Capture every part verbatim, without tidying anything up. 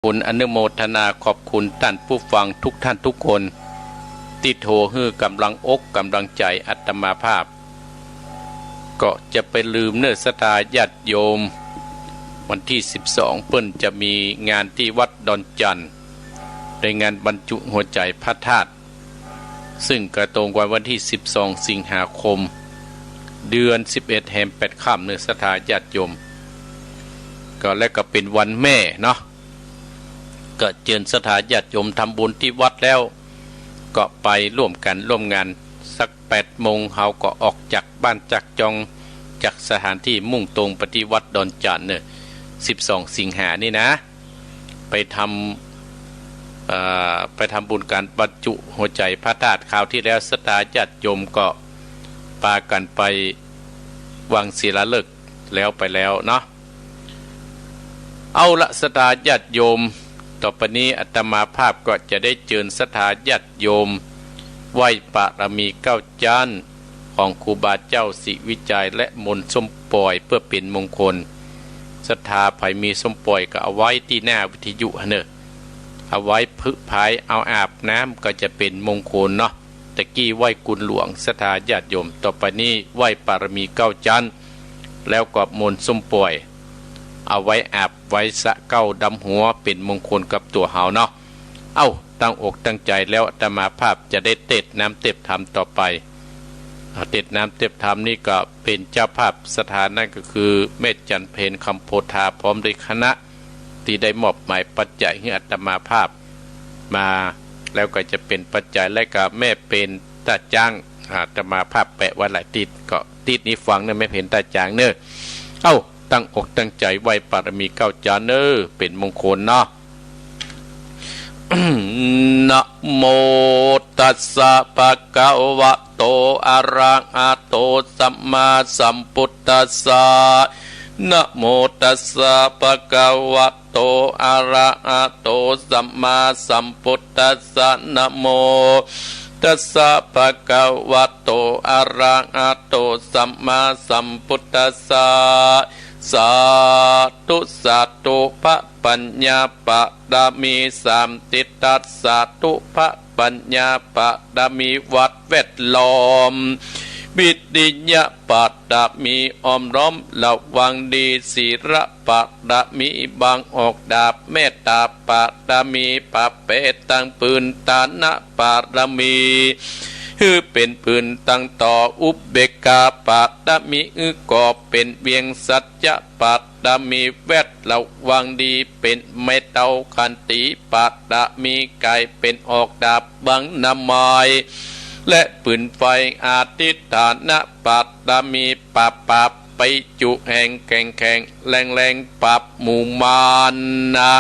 คุณอนุโมทนาขอบคุณต้านผู้ฟังทุกท่านทุกคน ตี้โถ่หื้อก๋ำลังอกก๋ำลังใจ๋อาตมาภาพ ก็จะไปลืมเน่อศรัทธาญาติโยม วันตี้สิบสองเปิ้นจะมีงานตี้วัดดอนจั่น ในงานบรรจุหัวใจ๋พระธาตุ ซึ่งก็ตรงกับวันตี้สิบสองสิงหาคม เดือนสิบเอ็ดแฮมแปดค่ำเน่อศรัทธาญาติโยม ก็และก็เป๋นวันแม่เนาะ ก็เจิญศรัทธาญาติโยมทำบุญตี้วัดแล้ว ก็ไปร่วมกั๋นร่วมงาน สักแปดโมงเฮาก็ออกจากบ้านจากจอง จากสถานตี้มุ่งตรงไปตี้วัดดอนจั่นเน่อ สิบสองสิงหานี่นะ ไปทำ เอ่อ ไปทำบุญก๋านบรรจุหัวใจ๋พระธาตุ คราวตี้แล้วศรัทธาญาติโยมก็ปากั๋นไปวางศิลาฤกษ์แล้วไปแล้วเนาะ เอาละศรัทธาญาติโยม ต่อไปนี้อาตมาภาพก็จะได้เจิญศรัทธาญาติโยม ไหว้ปารมีเก้าจั๊น ของครูบาเจ้าศรีวิชัยและมนต์ส้มป่อยเปื้อเป๋นมงคล ศรัทธาใผมีส้มป่อยก็เอาไว้ตี้หน้าวิทยุหั้นเน่อ เอาไว้ผึ๊ผายเอาอาบน้ำก็จะเป๋นมงคลเนาะ ตะกี้ไหว้กุลหลวงศรัทธาญาติโยม ต่อไปนี้ไหว้ปารมีเก้าจั๊น แล้วก็มนต์ส้มป่อย เอาไว้อาบไว้สระเก๊าดำหัวเป๋นมงคลกับตั๋วเฮาเนาะ เอ้า ตั้งอกตั้งใจ๋แล้วอาตมาภาพจะได้เตสน์น้ำเตสน์ธรรมต่อไป อ่า เตสน์น้ำเตสน์ธรรมนี่ก็เป๋นเจ้าภาพศรัทธานั้นก็คือแม่จันเพ็ญ คำโพธา พร้อมด้วยคณะ ตี้ได้มอบหมายปัจจัยหื้ออาตมาภาพมา แล้วก็จะเป๋นปัจจัย และก็แม่เพ็ญต้าจ๊าง อาตมาภาพแปะไว้หลายติ๊ด ก็ติ๊ดนี้ฟังเน่อ แม่เพ็ญต้าจ๊างเน่อ เอ้า ตั้งอกตั้งใจ๋ไหว้ปารมีเก้าจั๊นเน่อ เป๋นมงคลเนาะ นะโมตัสสะ ภะคะวะโต อะระหะโต สัมมาสัมพุทธัสสะ นะโมตัสสะ ภะคะวะโต อะระหะโต สัมมาสัมพุทธัสสะ นะโมตัสสะ ภะคะวะโต อะระหะโต สัมมาสัมพุทธัสสะ สาธุ สาธุ พระปัญญาปารมีสามสิทธัสสะ สาธุ พระปัญญาปารมี วัดแวดล้อม วิริยะปารมี อ้อมล้อมระวังดี ศีลปารมี บังออกดาบ เมตตาปารมี ปะเป๋ตังปืน ทานะปารมี หื้อเป๋นปืนตังต่อ อุเบกขาปารมี หื้อก่อเป๋นเวียง สัจจะปารมี แวดระวังดี เป๋นไม้เต้า ขันติปารมี ก๋ายเป๋นออกดาบบังน้ำไม้ และปืนไฟ อธิฏฐานะปารมี ปราบปราบไปจุแห่ง แข็งแข็งแรงแรง ปราบหมู่มารนะ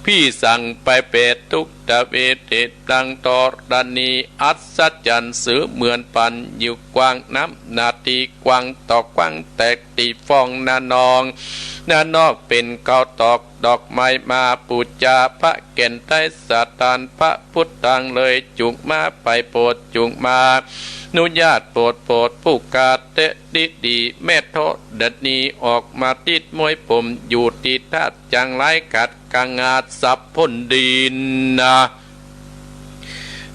ผีสางไปเปรตทุกทวี ติดตังธรณี อัศจรรย์เสมือนปัน อยู่กว้างน้ำหน้าตี้กว้าง ตอกกว้างแตกตี้ฟองหน้านอง หน้านอกเป๋นข้าวตอก ดอกไม้มาปู๋จา พระแก่นไท้สถาน พระพุทธังเลย จุ่งมาไปโผด จุ่งมาอนุญาตโผด โผดผู้กาเตะดีดี แม่ธรณีออกมาติดมวยผม อยู่ตี้ธาตุจังหลาย ขัดกังอาจสับพ่นดินนะ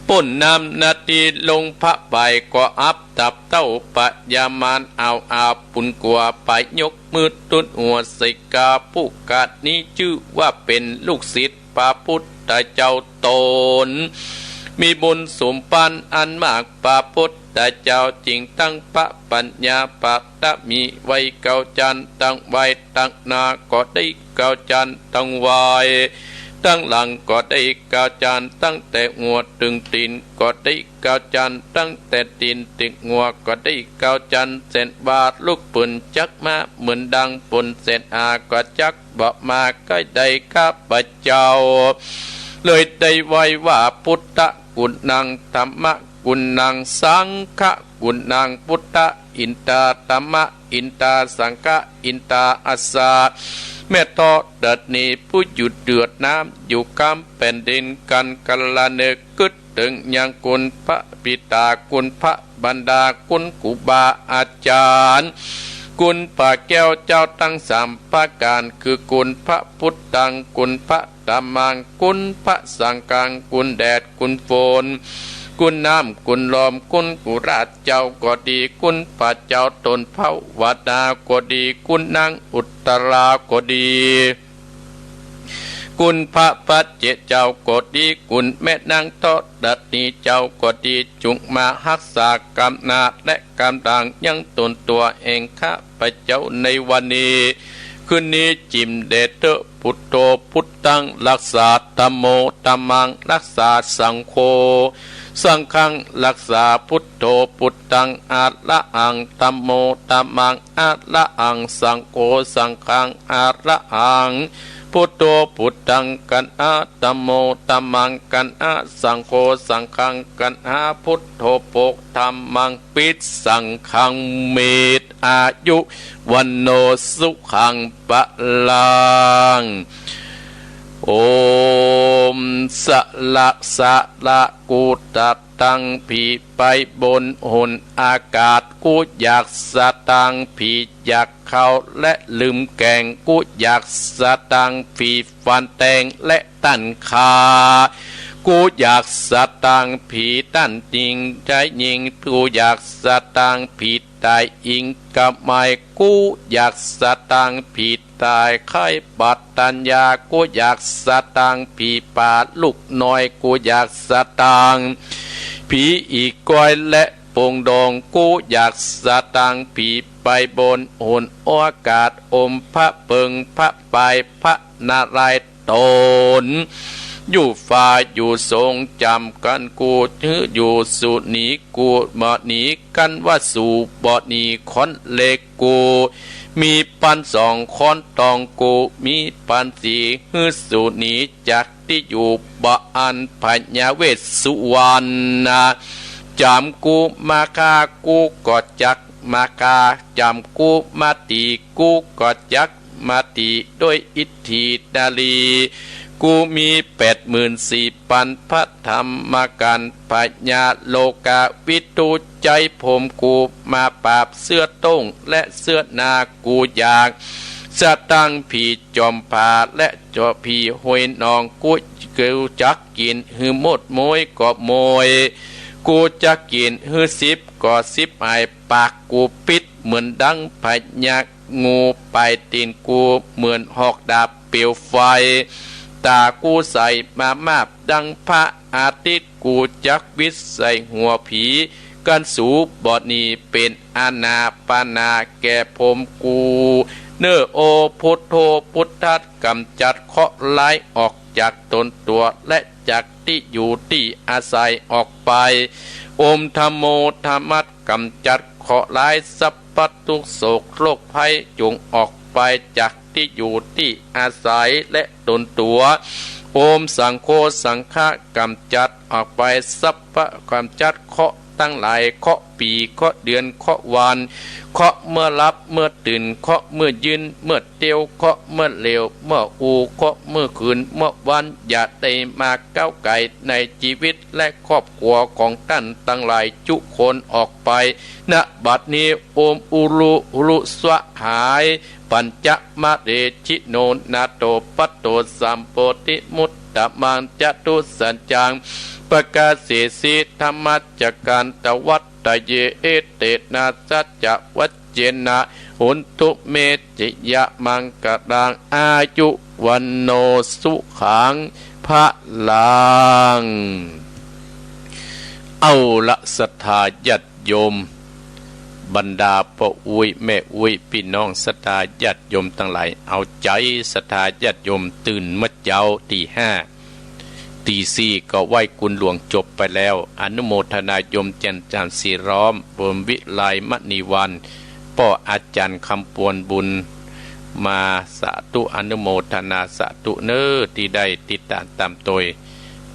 พ่นน้ำหน้าตี้ลงพระบาย ก็อับตับเต้าพญามาร เอาอาบุญกั๋วไป ยกมือตุ๊ดหัวใส่กา ผู้กานี้จื้อว่าเป๋นลูกศิษย์พระพุทธเจ้าต๋น มีบุญสมภารอันมาก พระพุทธเจ้าจึงตั้งพระปัญญาปารมีไว้เก้าจั๊น ตั้งไว้ตั้งหน้าก็ได้เก้าจั๊น ตั้งไว้ตั้งหลังก็ได้เก้าจั๊น ตั้งแต่หัวเถิงตี๋นก็ได้เก้าจั๊น ตั้งแต่ตี๋นเถิงหัวก็ได้เก้าจั๊น เส้นว่าลูกปืนจักมา เหมือนดังปนเส้นอาก็จักบ่มา ใก้ได้ข้าพเจ้า เลยได้ไหว้ว่า พุทธกุณัง ธัมมกุณัง สังฆกุณัง พุทธอินตา ธัมมอินตา สังฆอินตา อัสสะ แม่ธรณีผู้อยู่เดือดน้ำ อยู่ข้ามแผ่นดิน กันกะละเนกึ๊ดเถิงยังคุณพระบิดา คุณพระมารดา คุณครูบาอาจารย์ คุณพระแก้วเจ้าทั้งสามประก๋าน คือคุณพระพุทธัง คุณพระ ตมัง คุณพระสังฆัง คุณแดดคุณฝน คุณน้ำคุณลม คุณกุราชเจ้าก็ดี คุณพระเจ้าต๋นภาวนาก็ดี คุณนางอุตตราก็ดี คุณพระปัจเจกเจ้าก็ดี คุณแม่นางธรณีเจ้าก็ดี จุ่งมาฮักษากำนาและกำลังยังต๋นตั๋วแห่งข้าพเจ้าในวันนี้ คืนนี้จิ่มแด่เต๊อะ พุทโธ พุทธัง รักษา ธัมโม ธัมมัง รักษา สังโฆ สังฆัง รักษา พุทโธ พุทธัง อะระหัง ธัมโม ธัมมัง อะระหัง สังโฆ สังฆัง อะระหัง พุทโธ พุทธัง กัณหะ ธัมโม ธัมมัง กัณหะ สังโฆ สังฆัง กัณหะ พุทโธ โภค ธัมมัง ปิสสังฆัง เมต อายุ วัณโณ สุขัง พลัง โอม สะระ สะระ กูตัดตังผีไปบนหนอากาศ กูอยากสะตางผีอยากเข้าและลืมแกง กูอยากสะตางผีฟันแตงและต้านขา กูอยากสะตางผีต้านญิงใจ๊ญิง กูอยากสะตางผีต๋ายอิงกะไม กูอยากสะตางผีต๋ายไข้บาดทานยา กูอยากสะตางผีป๋าลูกน้อย กูอยากสะตางผีอีก้อยและโป่งดอง กูอยากสะตางผีไปบนหนอากาศ อมพระเพิงพระปายพระนารายณ์ ต๋นอยู่ฟ้าอยู่สง จ๋ำกั๋นกูหื้ออยู่สูหนี กูบ่หนี คันว่าสูบ่หนี ค้อนเหล็กกูมีปันสอง ค้อนตองกูมีปันสี่ หื้อสูหนีจากตี้อยู่ บ่อั้นพญาเวสสุวรรณจ๋ำกูมาฆ่า กูก็จักมาฆ่า จ๋ำกูมาตี๋ กูก็จักมาตี๋ ด้วยอิทธินารี กูมีแปดหมื่นสี่ปันพระธรรมกัณฑ์ พญาโลกาวิทูใจ๊ผมกูมาปราบเสื้อโต้งและเสื้อนา กูอยากสะตางผีจ๋อมผาและจ๋อมผีห้วยหนอง กู กูจักกิ๋นหื้อหมดโมยก็โมย กูจักกิ๋นหื้อสิบก็สิบหาย ปากกูปิดเหมือนดังพญางู ปลายตี๋นกูเหมือนหอกดาบเปลวไฟ ต๋ากูใสมามาบดังพระอาทิตย์ กูจักวิดใส่หัวผี คันสูบ่หนีเป๋นอานาปานาแก่ผมกู เน่อ โอพุทโธ พุทธัสสะ ก๋ำจัดเคราะห์ร้ายออกจากต๋นตั๋วและจากตี้อยู่ตี้อาศัยออกไป โอมธัมโม ธัมมัสสะ ก๋ำจัดเคราะห์ร้ายสัพพะทุกข์โศกโรคภัยจงออกไปจากตี้อยู่ตี้อาศัยและต๋นตั๋ว โอมสังโฆ สังฆะ ก๋ำจัดออกไปสัพพะ ก๋ำจัดเคราะห์ตังหลาย เคราะห์ปี๋ เคราะห์เดือน เคราะห์วัน เคราะห์เมื่อหลับเมื่อตื่น เคราะห์เมื่อยืนเมื่อเตียว เคราะห์เมื่อเหลวเมื่ออู่ เคราะห์เมื่อคืนเมื่อวัน อย่าได้มาก้าวก๋ายในจีวิตและครอบครัวของต้านตังหลายจุคนออกไป ณ บัดนี้ โอมอุลุ อุลุสวะหาย ปัญจมะเรชิโน นาโถ ปัตโต สัมโพธิมุตตะมัง จตุสัจจัง ปะกาเสสิ ธัมมัจจกัณฑวัตตะเย เอเตนะ สัจจะวัจเจนะ โหนตุ เม จะยะ มังคะลัง อายุ วัณโณ สุขัง พลัง เอาละ ศรัทธาญาติโยม บรรดาป้ออุ๊ยแม่อุ๊ย ปี้น้องศรัทธาญาติโยมตังหลาย เอาใจ๋ศรัทธาญาติโยม ตื่นเมื่อเจ๊าตีห้า ตีสี่ก็ไหว้คุณหลวงจบไปแล้ว อนุโมทนาโยมแจ่มจันทร์ ศรีล้อม บุญวิไล มณีวรรณ ป้ออาจ๋ารย์คำปวนบุญมา สาธุ อนุโมทนาสาธุเน่อ ตี้ได้ติดต๋ามต๋ามตวย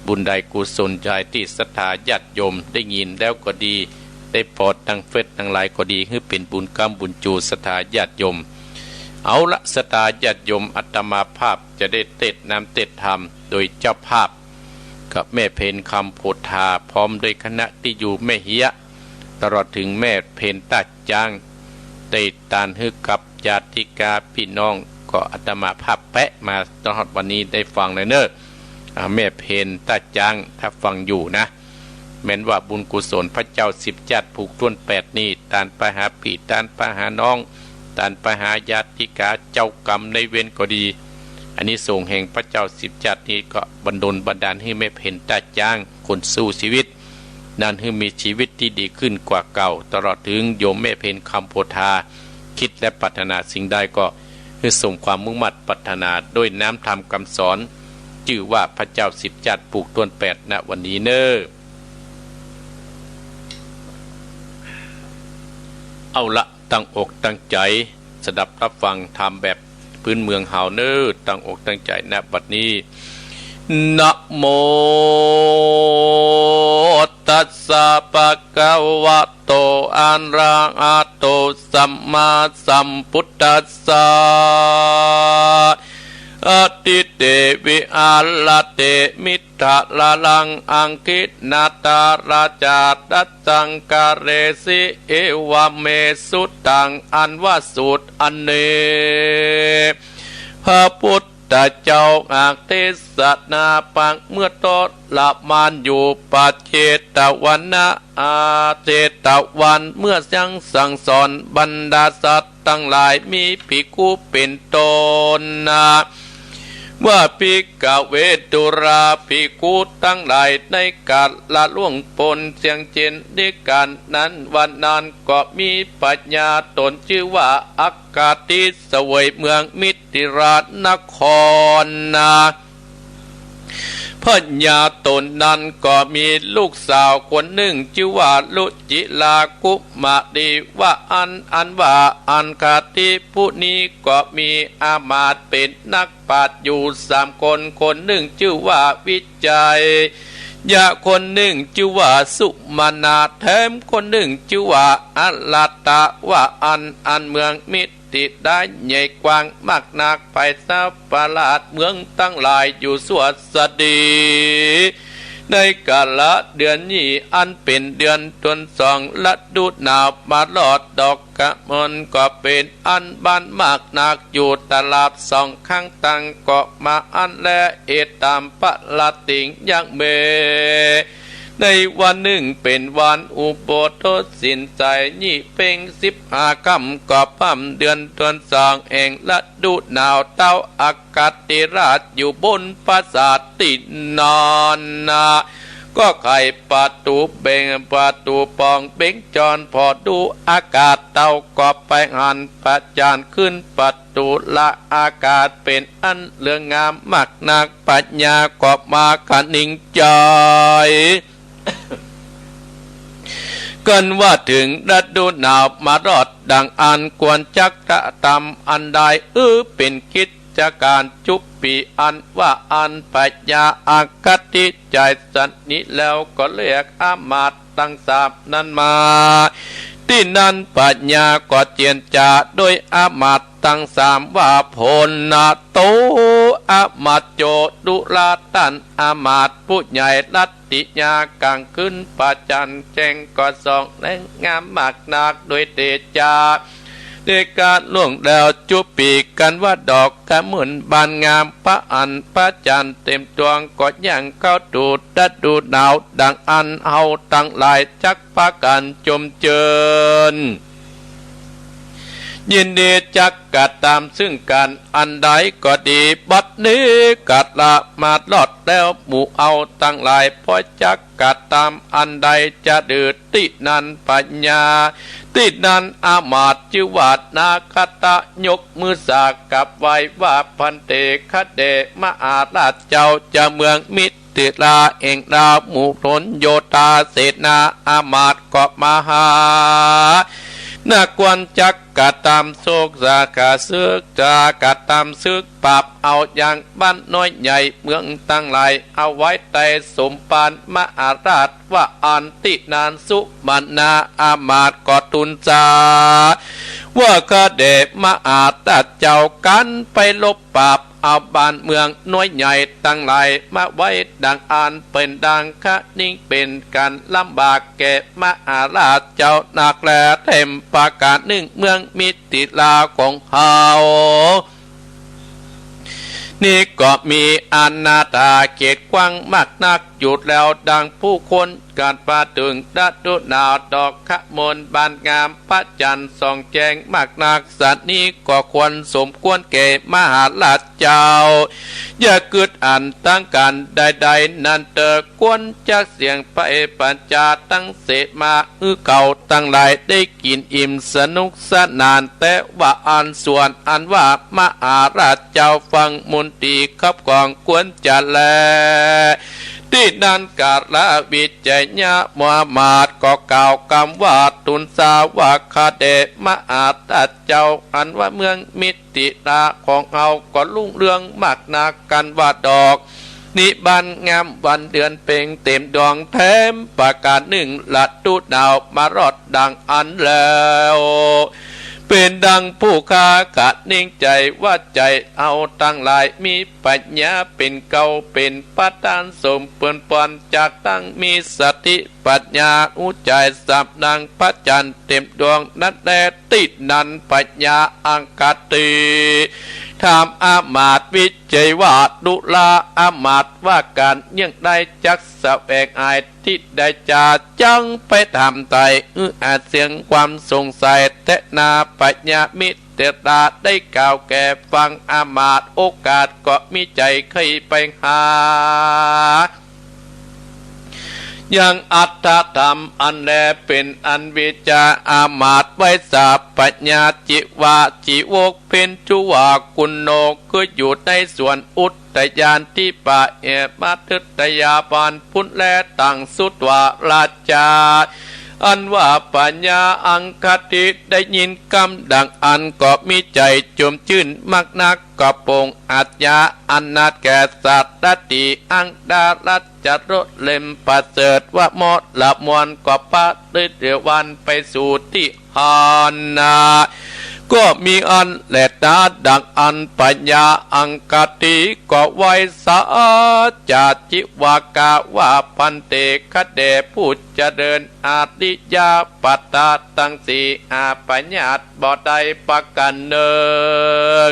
บุญใดกุศลใดตี้ศรัทธาญาติโยมได้ยินแล้วก็ดี ได้ปอดตังเฟซตังไลน์ก็ดี หื้อเป๋นบุญกำบุญจูศรัทธาญาติโยม เอาละ ศรัทธาญาติโยม อาตมาภาพจะได้เตสน์นำเตสน์ธรรม โดยเจ้าภาพ กับแม่เพ็ญคำโพธา พร้อมด้วยคณะตี้อยู่แม่เฮีย ตลอดเถิงแม่เพ็ญต้าจ๊าง ได้ตานหื้อกับญาติกาปี้น้อง ก็อาตมาภาพแปะมาตลอดวันนี้ได้ฟังเลยเนอะ อ่า แม่เพ็ญต้าจ๊าง ถ้าฟังอยู่นะ แม้นว่าบุญกุศลพระเจ้าสิบจ๊าดผูกถ้วนแปดนี่ ต้านไปหาปี้ ต้านไปหาน้อง ต้านไปหาญาติกา เจ้ากรรมนายเวรก็ดี อานิสงส์แห่งพระเจ้าสิบจ๊าดนี้ก็บันดลบันดาลหื้อแม่เพ็ญต้าจ๊าง คนสู้ชีวิต นั้นหื้อมีชีวิตตี้ดีขึ้นกว่าเก่า ตลอดเถิงโยมแม่เพ็ญคำโพธา กึ๊ดและปรารถนาสิ่งใดก็หื้อสมความมุ่งมั่นปรารถนาด้วยน้ำธรรมกำสอน จื้อว่าพระเจ้าสิบจ๊าดผูกถ้วนแปด ณ วันนี้เน่อ เอาละ ตั้งอกตั้งใจ๋ สดับฮับฟังธรรมแบบพื้นเมืองเฮาเน่อ ตั้งอกตั้งใจ๋ ณ บัดนี้ นะโม ตัสสะ ภะคะวะโต อะระหะโต สัมมาสัมพุทธัสสะ อะทิเต วิหะระเต มิ ถะระรัง อังคิณาตาราจา ตัสสังกะเรสิ เอวะเม สุตัง อันว่าสูตรอันนี้ พระพุทธเจ้าหากเตสนาปางเมื่อทรมานอยู่ ปะเจตวนะ อาเจตวัน เมื่อยังสั่งสอนบรรดาสัตว์ตังหลาย มีภิกขุเป๋นต้นนา ว่า ภิกขะเว ดูราภิกขุตังหลาย ในกาละล่วงป๊นเสี้ยงเจ๋นนิกานนั้น วันนั้นก็มีพญาต๋นจื้อว่า อัคคาติ เสวยเมืองมิถิลานครนา พญาต๋นนั้นก็มีลูกสาวคนนึ่งจื้อว่า รุจิรากุมารี ว่าอั้น อันว่า อัคคาติผู้นี้ก็มีอามาตย์เป๋นนักปราชญ์อยู่สามคน คนนึ่งจื้อว่า วิจัยยะ คนนึ่งจื้อว่า สุมนา แถมคนนึ่งจื้อว่า อลัตตะ ว่าอั้น อันเมืองมิ ถิลาใหญ่กว้างมากนัก ไปสัปราชเมืองตังหลายอยู่ซั่วสดี ในกาละเดือนนี้อันเป๋นเดือนต้นสอง ฤดูหนาวมารอด ดอกกะมอนก็เป๋นอันบานมากนัก อยู่ตลาดสองข้างตังก็มาอั้นแล เอตามปะละติงยังเม ในวันนึ่งเป๋นวันอุโบสถศีลใจ๋ ยี่เป็งสิบห้าค่ำ ก็พ่ำเดือนต้นสอง แห่งฤดูหนาว เต๊าอัคคาติราชอยู่บนปราสาทตี้นอนนา ก็ไขประตู๋เบ่ง ประตู๋ปองเบ่งจร ผ่อดูอากาศ เต๊าก็ไปหันพระจันทร์ขึ้นประตู๋ละอากาศเป๋นอันเหลืองงามมากนัก พญาก็มาคะนิงใจ๋ กันว่าเถิงฤดูหนาวมารอดดังอั้น ควรจักกระตำอันใด อือเป๋นกิจการจุปี อันว่าอั้น พญาอัคคาติใจ๋สันนี้แล้ว ก็เรียกอามาตย์ตังสามนั้นมา ตี้นั้นพญาก็เจียรจาโดยอามาตย์ตังสามว่า โพนนาโต อามาตย์โจ ดูราต้านอามาตย์ผู้ใหญ่ รัตติยา ก๋างคืนพระจันทร์แจ้งก็ส่องแลงงามมากนักโดยเตจา ในกาลล่วงแล้วจุปี กันว่าดอกกะมอนบานงาม พระอันพระจันทร์เต๋มดวง ก็ยังเข้าถูกฤดูหนาว ดังอั้นเฮาตังหลายจักปากั๋นจมเจิญ ยินดีจักกระตำซึ่งกั๋นอันใดก็ดี บัดนี้กาละมารอดแล้ว หมู่เฮาตังหลายพอจักกระตำอันใดจะดื้อตี้นั้น พญา ตี้นั้นอามาตย์จื้อว่านาคตะ ยกมือสากราบไหว้ว่า ภันเต ข้าแด่มหาราชเจ้า จาวเมืองมิ ถิลาแห่งลาว หมู่โผนโยธาเสนาอามาตย์ก็มาหา นาควรจักกระตำโศกสาขาศึก จักกระตำศึกปราบเอายังบ้านน้อยใหญ่เมืองตังหลาย เอาไว้ใต้สมภารมหาราช ว่าอั้น ตี้นั้นสุมนาอามาตย์ก็ทูลสา ว่าข้าแด่มหาราชเจ้า กั๋นไปรบปราบเอาบ้านเมืองน้อยใหญ่ตังหลายมาไว้ดังอั้น เป๋นดังคะนิง เป๋นก๋านลำบากแก่มหาราชเจ้านักแล แถมประก๋านนึ่งเมืองมิถิลาของเฮา นี้ก็มีอาณาตาเขตกว้างมากนักอยู่แล้ว ดังผู้คนกาดว่าเถิง ฤดูหนาวดอกขมนบานงาม พระจันทร์ส่องแจ้งมากนัก สันนี้ก็ควรสมควรแก่มหาราชเจ้า อย่ากึ๊ดอั้นตังก๋านใดๆ นั้นเตอ ควรจักเสียงไพร่ปัญจาตังเสมา หื้อเขาตังหลายได้กิ๋นอิ่มสนุกสนาน แต่ว่าอันส่วนอันว่ามหาราชเจ้าฟังมนตรีคับของควรจะแล ตี้นั้นกาลวิชัยยะมหามาตย์ก็กล่าวกำว่า ทูลสวาคาแด่มหาราชเจ้า อันว่าเมืองมิถิลาของเฮาก็รุ่งเรืองมากนัก กันว่าดอก นี้บานงามวันเดือนเพ็ญเต็มดวง แถมประก๋านนึ่งฤดูหนาวมารอดดังอั้นแล้ว เป๋นดังผู้ข้าขะนิ่งใจ๋ว่าใจ๋เฮาตังหลายมีปัญญาเป๋นเกล้าเป๋นประธาน สมควรปอนจากตังมีสติปัญญา ฮู้ใจ๋สำนักพระจันทร์เต็มดวงนั้นแล ตี้นั้นพญาอังคาติ ถามอำมาตย์วิชัยว่า ดูราอำมาตย์ว่าก๋านเยื่องใดจักแสวงหาตี้ใดจา จั้งไปถามไถ่ หื้ออาเสียงความสงสัยแต๊นา พญามิถิลาได้กล่าวแก่ฟังอำมาตย์ โอกาสก็มีใจ๋ใค่ไปหา ยังอัตถธรรมอันแลเป๋นอันวิชาอำมาตย์ไหว้สา พญาชีวะชีวกเป๋นชู้ว่ากุณโณ คืออยู่ในสวนอุทยานทิพย์เอมฤตยาภรณ์พุ้นแล ตั้งสุดว่าราชา อันว่าพญาอังคาติได้ยินกำดังอั้นก็มีใจ๋จุ่มจื้นมากนัก ก็ปรงอาชญาอันนาถแก่สัตว์ตี้อั้งดารัจจรสเล่มประเสริฐ ว่าเหมาะละมวลก็ประดิษฐวันไปสู่ตี้หั้นนา ก็มีอั้นแลนา ดังอั้นพญาอังคาติก็ไหว้สา จาชีวกะว่า ภันเต ข้าแด่ผู้เจริญ อริยปัตตะตังสี่ อัปยัตบ่ได้ประก๋านนึ่ง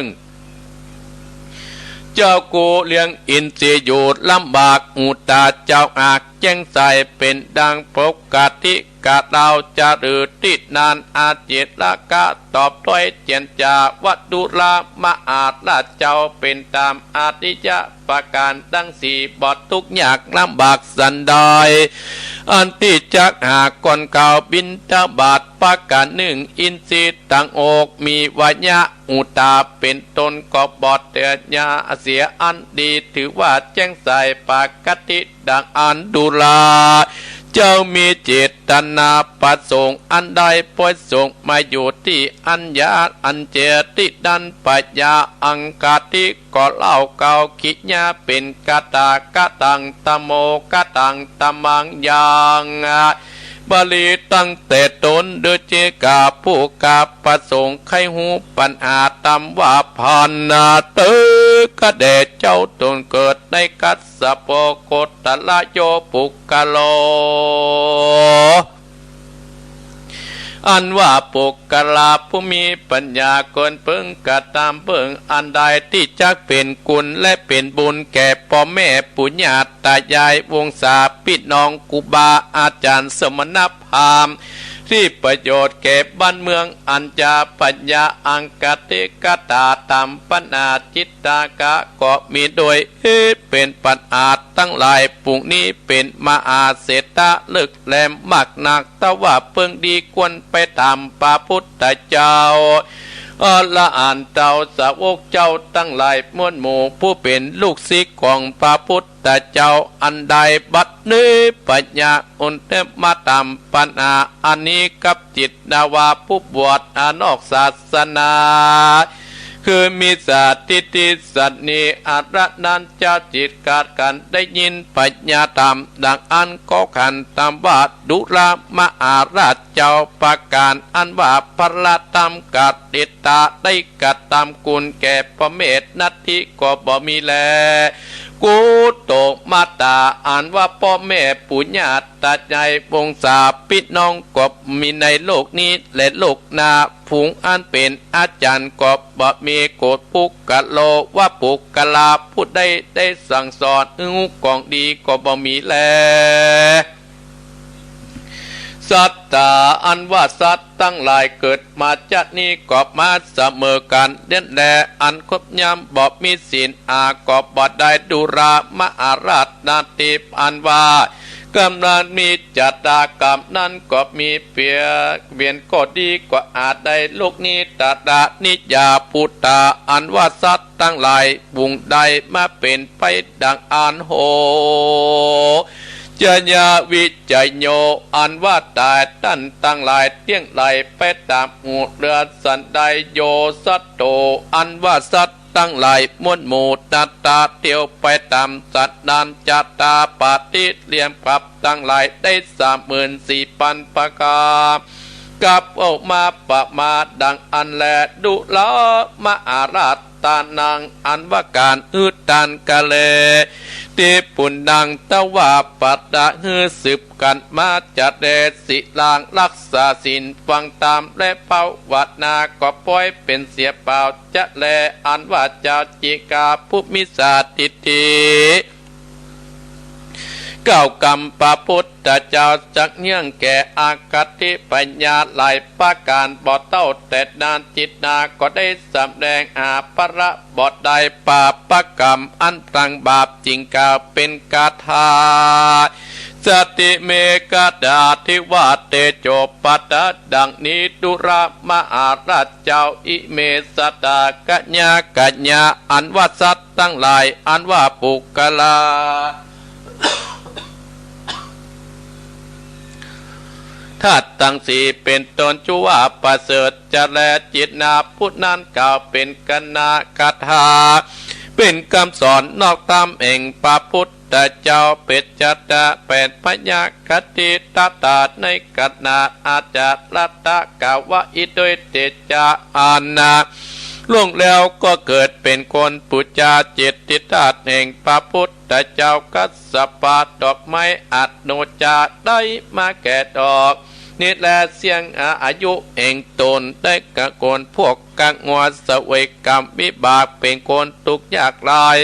เจ้ากู้เลี้ยงอินทรีย์อยู่ลำบาก อุตตาเจ้าหากแจ้งใสเป๋นดังปกติ กะเล่าจะหรือตี้นั้น อจิรกะตอบถ้อยเจียรจาว่า ดูรามหาราชเจ้าเป๋นต๋ามอริยประก๋านตังสี่ บ่ทุกข์ยากลำบากสันใด อันตี้จักหาก่อนข้าวบิณฑบาตประก๋านนึ่ง อินทรีย์ตังหกมีวายะ อุตตาเป๋นต้นก็บ่เตียะเสียอันดี ถือว่าแจ้งใสปกติ ดังอั้นดูราเจ้ามีเจตนาประสงค์อันได้ ปอยสงฆ์มาอยู่ตี้อันยาอันเจ ตี้นั้นพญาอังคาติก็เล่าเกากิยาเป๋นคาถา คาถังธัมโม คาถังธัมมัง ยัง บาลีตั้งแต่ต้น ด้วยเจกาผู้ข้าประสงค์ใค่ฮู้ปัญหาธรรมว่า ภันเต ข้าแด่เจ้า ต้นเกิดในคัสสะโป โกฏฐะโย ปุคคโล อันว่าปุคคละผู้มีปัญญาเกินเปิง กระตำเปิงอันใดตี้จักเป๋นคุณและเป๋นบุญแก่ป้อแม่ปู่ย่าตายายวงศาพี่น้องครูบาอาจ๋ารย์สมณพราหมณ์ ตี้ประโยชน์แก่บ้านเมือง อัญญาปัญญาอังคาติกถาตามปัญหาจิตตากะก็มีด้วย เหตุเป๋นปัญหาตังหลายปวงนี้เป๋นมหาเศรษฐะเลิศแหลมมากนัก ถ้าว่าเปิงดีควรไปถามพระพุทธเจ้า อรหันต์เจ้าสาวกเจ้าตังหลายมวลหมู่ ผู้เป๋นลูกศิษย์ของพระพุทธเจ้า อันใดบัดนี้พญาอุนเทพมาถามปัญหาอันนี้กับจิตดาวาผู้บวชอนอกศาสนา คือมิจฉาทิฏฐิสันนิอรนั้นเจ้าจิตขาดกั๋นได้ยินพญาถามดังอั้นก็ขันธรรมว่า ดูรามหาราชเจ้า ประก๋านอันว่าพระธรรมกติตาได้กระตำคุณแก่ป้อแม่นัตถิก็บ่มีแล กุโต มาต๋า อันว่าป้อแม่ปู่ย่าต๋ายายวงศาปี้น้องก็บ่มีในโลกนี้และโลกหน้า ฝูงอันเป๋นอาจ๋ารย์ก็บ่มี โกฏปุคคโลวะปุคคลา ผู้ใดได้สั่งสอนหื้อฮู้ของดีก็บ่มีแล สัตตา อันว่าสัตว์ตังหลายเกิดมาจาตินี้ก็มาเสมอกั๋นเดียนแล อันครบยามบ่มีศีลอาก็บ่ได้ ดูรา มหาราชนาทิป อันว่ากำลังมีชะตากรรมนั้นก็มีเปียรเวียนก็ดีกว่าอาจได้โลกนี้ ตะระนิยาปุตตา อันว่าสัตว์ตังหลายฝูงใดมาเป๋นไปดังอั้นโห จยาวิจโย อันว่าต๋ายต้านตังหลายเตี้ยงไหลไปต๋ามหมู่เรือสันใด โยสัตโต อันว่าสัตว์ตังหลายมวลหมู่ ตะตาเตียวไปต๋ามสันนั้น จะตาปาฏิเลียมกับตังหลายได้สามหมื่นสี่ปันประก๋าน กับเอามาประมาณดังอั้นแล ดูรา มหาราช ตานัง อันว่าก๋านหื้อตานกาเล ติปุณณัง ตวาปะตะ หื้อสืบกั๋นมาจาเร สิรัง รักษาศีล ฟังธรรม และภาวนา ก็ปล่อยเป๋นเสียเปล่าจะแล อันว่าจาจิกา ผู้มิจฉาทิฏฐิ กล่าวกำพระพุทธเจ้าจักเยื่องแก่อคติปัญญาหลายประก๋านบ่เต้า แต่นานจิตนาก็ได้สำแดงหาพระบ่ได้ ปาปกรรมอันปรังบาป จึงกล่าวเป๋นคาถา สติเมคคาถา ทิวาเตโจปะทะ ดังนี้ ดูรา มหาราชเจ้า อิเม สัตตา ขยะขยะ อันว่าสัตว์ตังหลาย อันว่าปุคคลา ธาตุตังสี่เป๋นต้น จักว่าประเสริฐจะแล จิตนาผู้นั้นกล่าวเป๋นขยะคาถา เป๋นกำสอนนอกธรรมแห่งพระพุทธเจ้า เป๋นชาดาแปด พยคติ ตถาในขณะอาจารัตถะ กล่าวว่า อิโดยเตชะ อันนะ ล่วงแล้วก็เกิดเป๋นคน ปู๋จาเจดีย์ธาตุแห่งพระพุทธเจ้า คัสสปะ ดอกไม้อโนชา ได้มาแก่ดอกนี้แล เสี้ยงอายุแห่งตน ได้กะคนพวกข้างัว เสวยกรรมวิบาก เป๋นคนทุกข์ยากหลาย